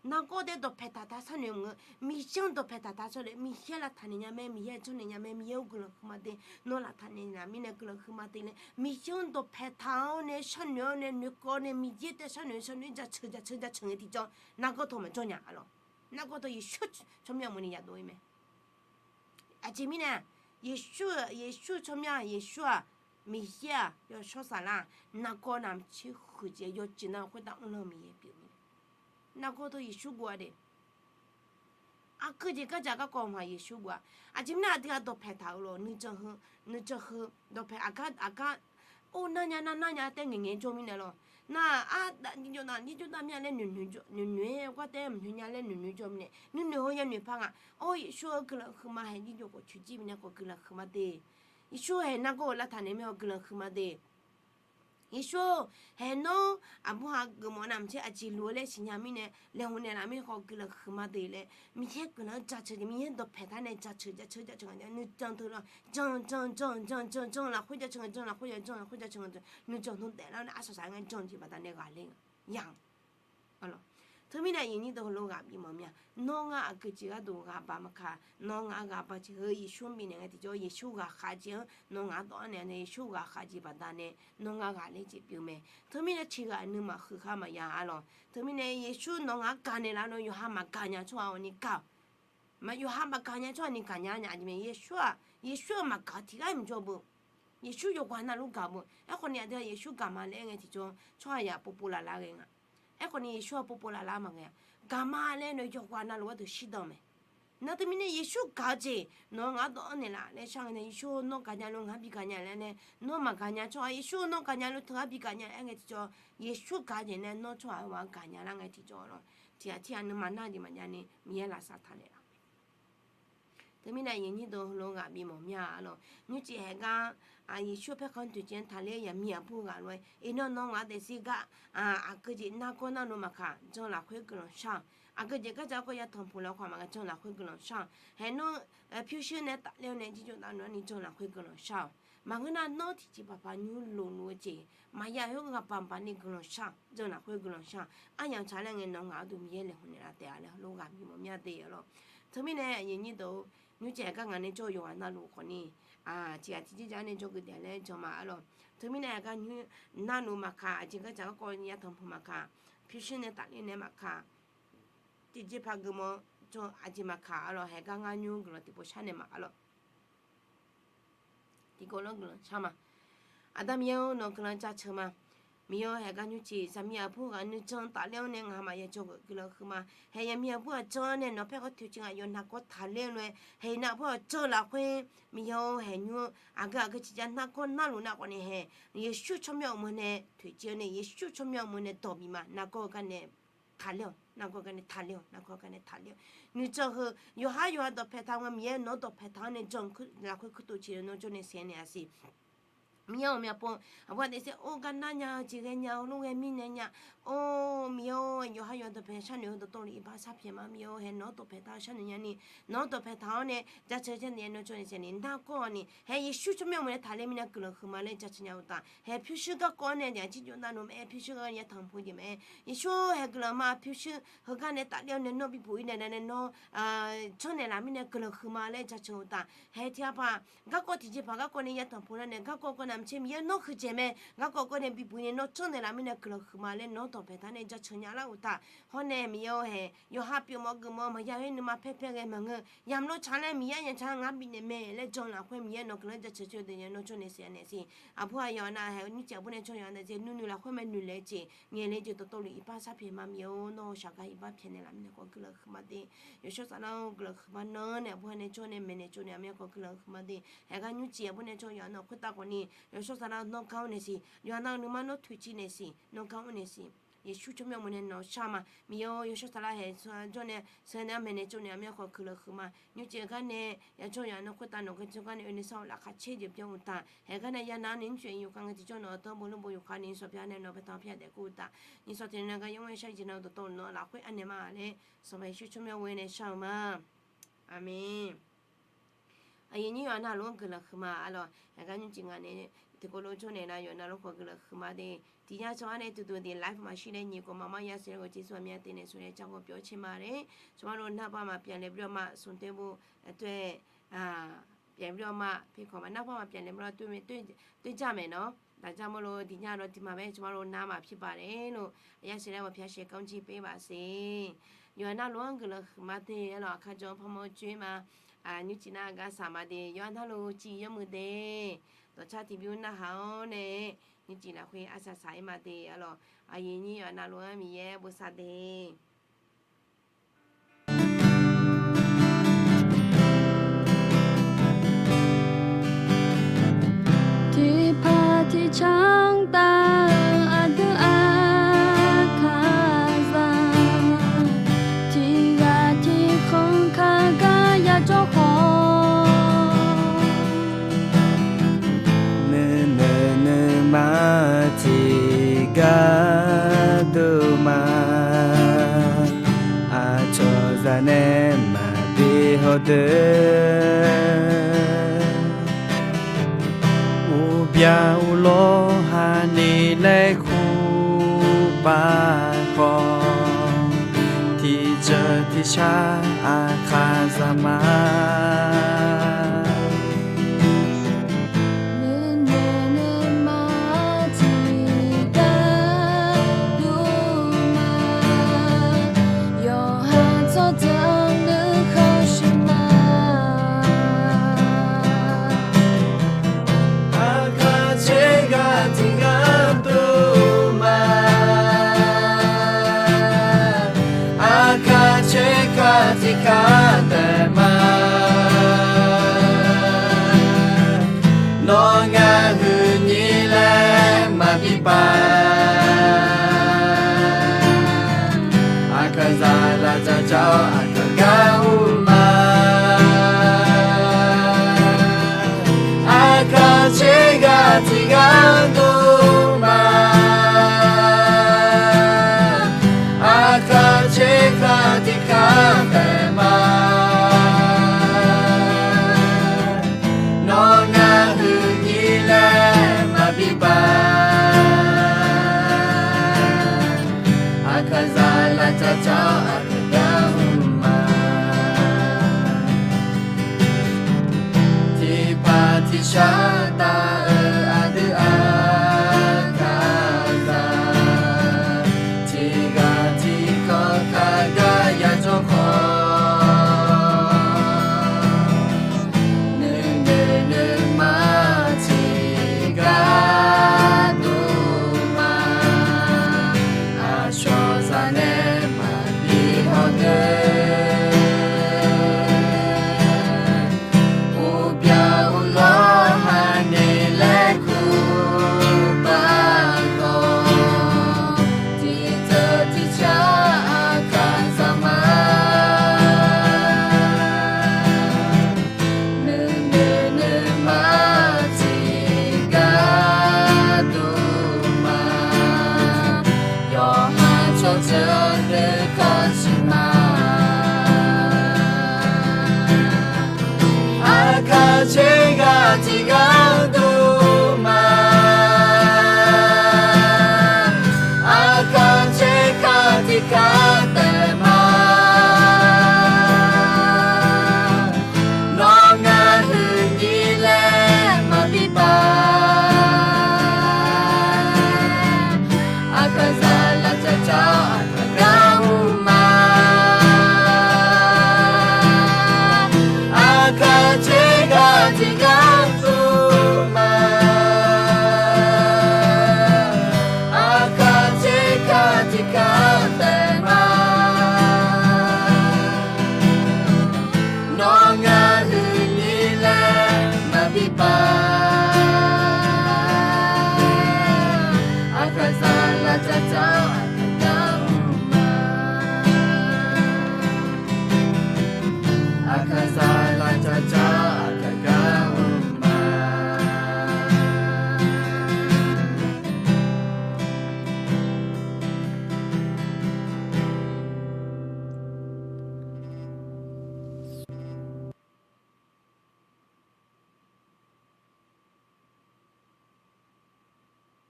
Nargawr dae dawqpaeq taqtaq sharnoeq maqngeur, Miqyaer-anr dawqpaeq taqtaq sharnoeq, Miqyaer lavtaq naeq nya mae, Miqyaer-anr janrnaeq nya mae, Miqyaer-or guiqlanq huiqma de, nawr lavtaq naeq laf mirnae guiqlanq huiqma de laer Miqyaer-anr dawqpaeq taq-awr nae sharnoeq-awr nae noeqkawv nae Miqyaer taef sharnoeq sharnoeq jaceuq jaceuq jaceuq ngae tiqjawr nargawr tawq maqjawr nya-a lawq. Nargawr tawq Yeqsur tsawrmyanr mawf ni yadov-ir mae. Aqjeq mirnae, Yeqsur, Yeqsur tsawrmyanr, Yeqsur-aq, Miqyaer-aq, yawshawr saflar-aq, nargawr navmaqtser huiqdzaeq yawjeq nar khoertav mrlanr-eu Miqyaer pyeuf mirnae. Nargawr tawq Yeqsur guv-a de. Aqgeu jeq gardzaq garkawv ma Yeqsur guv-a. Aqjeq mirnae aqdui-aq dawqpaeq taq-eu lawq, nuijan heu, nuijan heu, dawqpaeq aqgar aqgar, or narnya nar narnya tae ngaeqngaeq jawr mirnae lawq. Nar-aq, ardav jirjov nav jirjov dav mir-a laer noeqnoeq-aer gar tae maqnoeq nya laer noeqnoeq jawr mirnae nuinoeq heu yanoeq par nga. Or Yeqsur-eu guiqlanq huiqma hae jirjov khawf coeqjir mirnae khawf guiqlanq huiqma de. Yeqsur hae nargawr-eu lavtaq naeq mir-a guiqlanq huiqma de. Yeqsur-or, hae nawr aqbur ha geufmawf navmaqtser aqjeq luf-eu laer siqnya mirnae laeqhmq naeqlaf mir khawf guiqlanq huiqma de laer Miqyaer guiqlanq-anr jaceuq jeq Miqyaer dawqpaeq taq nae jaceuq jaceuq jaceuq nga nar nuijan teu lawr, jan jan jan jan jan jan lafkhoer jaceuq nga jan lafkhoer jaceuq nga jan lafkhoer jaceuq nga jan nuijan teu daeflar-awr nae arsaq saq-aer ngar jan-eu jeq baqdanae ghaqler nga ya. Teumirnae aqyuif nyir deuq heulof ghaq bifmawf mir-a. Nawr ngar aqgeu jeq gharduq ghaq baq maqkaq, nawr ngaq-anr ghaq baq jeq heu Yeqsur-anr bifnaeq ngae tiqjawr Yeqsur ghaqkhav jeq-anr nawr ngaq-anr dawv-anr naeq-a nae Yeqsur ghaqkhav jeq baqdanae nawr ngar ghaqler jeq pyeuf mae. Teumirnae ciqghaq nuima huiqkhar maqya-a lawq. Teumirnae Yeqsur nawq ngaq-anr gaqnaeq laf-a nawr yawqha maqgaq nya tsawrhaq-awq ni gaq-awq. Yawqha maqgaq nya tsawrhaq ni gaqnya nya jeq mae. Yeqsur-aq, Yeqsur-eu maqgaq tiqghaq maqjawr beu. Yeqsur yawqghaq navluf gaq beu. Aerkhawf ni aqdui-aq Yeqsur gaq ma laer aer ngae tiqjawr tsawrhaq yaq povpov laflar ghae nga. Aerkhawf ni Yeqsur-aq povpov laflar maqghae-a. Gaq ma laer nae yawqghaq navluf gharduq shirdan mae. Nar teumirnae Yeqsur gaq-eu jeq nawq-eu ngaq-anr dawv-anr naeqlaf laer shar ngae nae Yeqsur nawr gaqnya lof ngaq-anr bi gaqnya laer nae nawr maqgaqnya tsawrhaq Yeqsur nawr gaqnya lof teu-anr bi gaqnya aer ngae tiqjawr Yeqsur gaq-eu jeq nae nawr tsawrhaq-eu ghaq-anr gaqnya lar ngae tiqjawr lawq. Tiqghaq tiqghaq nuima nar jeq maqjav ni Miqyaer lafsaq taq naeqlaf-eu mae. Teumirnae aqyuif aqnyir deuq heulof ghaq bif mawf mir-a arlawq. Nymrcif haeqgar Yeqsur paerkhanq toeqciv taqler yaqmiq aqbur ghaq lof-aer iqnan nawq ngaq daefzir gar aqgeujeq nargawr narluf maqkaq jan lafkhoer guiqlanq shar-awq. Aqgeujeq gardzaq garkawv yatanq puq lafkhoer maqkaq jan lafkhoer guiqlanq shar-awq. Haeq nawr pyurshuir nae tafler-awr nae jirjov navluf-anr ni jan lafkhoer guiqlanq shar-awq. Maqngeur nar nawr tiqjeq paqpaq nymr lofluf-eu jeq maqya khoer ghaq baqbaq ni guiqlanq shar-awq, jan lafkhoer guiqlanq shar-awq. Aryamq tsaqlar ngae nawq ngaq-anr duq Miqyaer laeqhmq naeqlaf taef-a laer heulof ghaq bif mawf mir-a de arlawq. Teumirnae aqyuif aqnyir deuq-or, nymrcif haeqgar ngaq nae jawr-eu yawqghaq navluf khawfni tiqghaq tiqjeq jav-anr nae jawrgeuf taef laer jan ma arlawq. Teumirnae haeqgar nymr navluf maqkaq, aqjeq gardzaq garkawv yatanq puq maqkaq, pyurshuir nae tafler nae maqkaq, tiqjeq paq geufmawf-eu aqjeq maqkaq arlawq, haeqgar ngar nymr guiqlanq tiqpov shar naeq ma arlawq. Tiqkawv lanr guiqlanq shar ma. Aqda Miqyaer-or, nawq guiqlanq jaceuq ma. Miqyaer-or, haeqgar nymrcif zaqmiq aqbur ghaq nuijan tafler-awr nae ngaq maqya jawrgeuf guiqlanq huiqma. Haeq yaqmiq aqbur aqjanr nae nawq paerkhanq toeqciv ngaq yawf nargawr taqler-eu lof-aer haeq iqnan aqbur aqjanr lafkhoer Miqyaer-or, haeq nymr-anr aqgeu aqgeu ciqjav nargawr narluf nar khawfni haeq Yeqsur tsawrmyanr uqmov nae toeqciv-awr nae Yeqsur tsawrmyanr uqmov nae dawq bif ma. Nargawr-eu gar nae taqler-awq, nargawr-eu gar nae taqler-awq, nargawr-eu gar nae taqler-awq. Nuijan heu yawqhar yawqha dawqpae taq-eu nga Miqyaer nawq-anr dawqpae taq-awr nae jan lafkhoer kuirtof ciqle nawr jawr nae saeq naeq-a siq. Miqyaer ghawqmya pov aqbur aqdaef saer or gar nar nya-eu jeq ghae nya-eu lof ghae mirnae nya. Or Miqyaer-or, yawqhar yawqha dawqpae sharnoeq-eu dawqtawvluf iqbax sharpyaeq ma. Miqyaer-or, haeq nawq-anr dawqpae taq-eu sharnoeq nyani nawq-anr dawqpae taq-awr nae jaceuq janrnaeq-aer nawr jawr nae saeq ni nargawr-awq ni haeq Yeqsur tsawrmyanr uqmov nae taqler mirnae guiqlanq huiqma laer jaceuq nya uqtaf, haeq pyurshuir garkawv-awr nae aqjeq jirjov navluf mae, pyurshuir gar yatanq puq jeq mae. Yeqsur haeq guiqlanq ma, pyurshuir heugar nae tafler-awr nae nawr bibuq-ir naeq nae nawr janrnaeq laf mirnae guiqlanq huiqma laer jaceuq uqtaf, haeq tiqghaq paq garkawv tiqjeqpaq garkawv nae yatanq puq lar nae garkawv kawv navmaqtser Miqyaer nawr huiqdzaeq mae, garkawv kawv nae bibuq-ir nae nawr janrnaeq laf mirnae guiqlanq huiqma laer nawr dawqpae taq nae jaceuq nya lar uqtaf, hawr nae Miqyaer-or, haeq yawqha pyeuf mawf geuf mawf maqya khoer nuima paer paer ghae maqngeur. Yamq lo tsaq laer Miqyaer yamq tsaq ngar bifnaeq mae laer jan lafkhoer Miqyaer nawq guiqlanq jaceuq jawr deuq nya nawr jawr nae saeq naeq siq. Aqbur aqyawf nar haeq nymrcif aqbur nae jawr yawq-anr nae jeq nuinoeq lafkhoer mae noeqlaeq-eu jeq ngaeq le jeq dawqtawvluf iqbax sharpyaeq ma. Miqyaer-or, nawr shaqgar iqbax pyaeqnaeq laf mirnae khawf guiqlanq huiqma de. Yawshawr saflar-or, guiqlanq huiqma nan nae aqbur nae jawr nae maeqnaeq tsovnaeq-eu mirnae khawf guiqlanq huiqma de. Haeq gar nymrcif aqbur nae jawr yawq-anr nawq khoertav khawfni yawshawr saflar nawr gar-awr naeq siq. Yawqha nav-eu nuima nawr toeqciv naeq siq, nawr gar-awr naeq siq. Yeqsur tsawrmyanr uqmov nae nawq shar ma. Miqyaer-or, yawshawr saflar haeq jawr nae sheuq nae-anr maeqnaeq tsovnaeq-eu mirnae khawf guiqlanq huiqma. Nymrcif gar nae yajawr yawq-anr nawq khoertav nawq gar jawr gar nae oe nae sar-eu laqkhaq caer jeq byan uqtaf, haeq gar nae yanav-anr nae nymrcif yawqgar ngae tiqjawr nawq-euq tanqnymr bo yawqghaq ni sawq pyav nae nawq bae tanq pyav daef kur uqtaf, nyiq sawq tiq nae gar yawr ngae shar jeq nav-eu dawqtawvluf nawq lafkhoer anaeq ma laer Sanqpaq Yeqsur tsawrmyanr ghoe nae shar-eu ma. Aqmeq. Aqyuif aqnyir yawqha navluf-anr guiqlanq huiqma arlawq. Haeq gar nymrcif ngaq nae tiqkawv lof jawr naeq nar yawqha navluf khawf guiqlanq huiqma de. Tiqnya tsawrhaq nae tuqduq de live maqshir nae nyiq khawf maqmar ya siq laer ghawq jeqsur aqmyan te naeq sawr nae car ghawq pyawr caer ma laer. Tsawrhaq navluf narhaq bar maqpyaq laeq bur-awr ma smq toer bu toer pyaeq bur-awr ma pi khawf ma narhaq bar maqpyaq laeq bur-awr toer jar maeq nawr daqjar mawr lo tiqnya lawr tiqma bae tsawrhaq navluf nar maqpyaq paq laer lof ya siq laer ghawq pyaq shaeq kanr jir pyeuf-ir baf siq. Yawqha navluf-anr guiqlanq huiqma de arlawq. Aqkar jawr-anr parmawr joer ma. Nymrcif nar gar saq ma de. Yawqha navluf civ yawmuiq de. Dawqcar tiqbymr narhaq-awr nae nymrcif lafkhoer arsaq saq-ir ma de arlawq. Aqyuif aqnyir yawqha navluf-anr Miqyaer bosav de. Tiqpaq tiqcanr taf-eu aqdui aqkaqzaq, tiqghaq tiqkhanq kaqgar yajawr khawf, nuinoeq nuima tiqgar dov ma. Aqcawq zaq nae maqbi hawdeuq, uqbya uvlawr hani laer kur paq khawf, tiqceuq tiqshar aqkaqzaq ma. Nuinoeq nuima tiqgar dov ma. Yawqha tsawrjeuq nuikhanr shuif ma. Aqkaq tser ghaq tiqgar dov ma. Aqkaq tser ghaq tiqgar dov ma. Nawr ngaq huiqnyir laer maqbi paq. Aqkaqzaq lafdzaq dzaq-awr aqkaq gar ur ma. shaqtav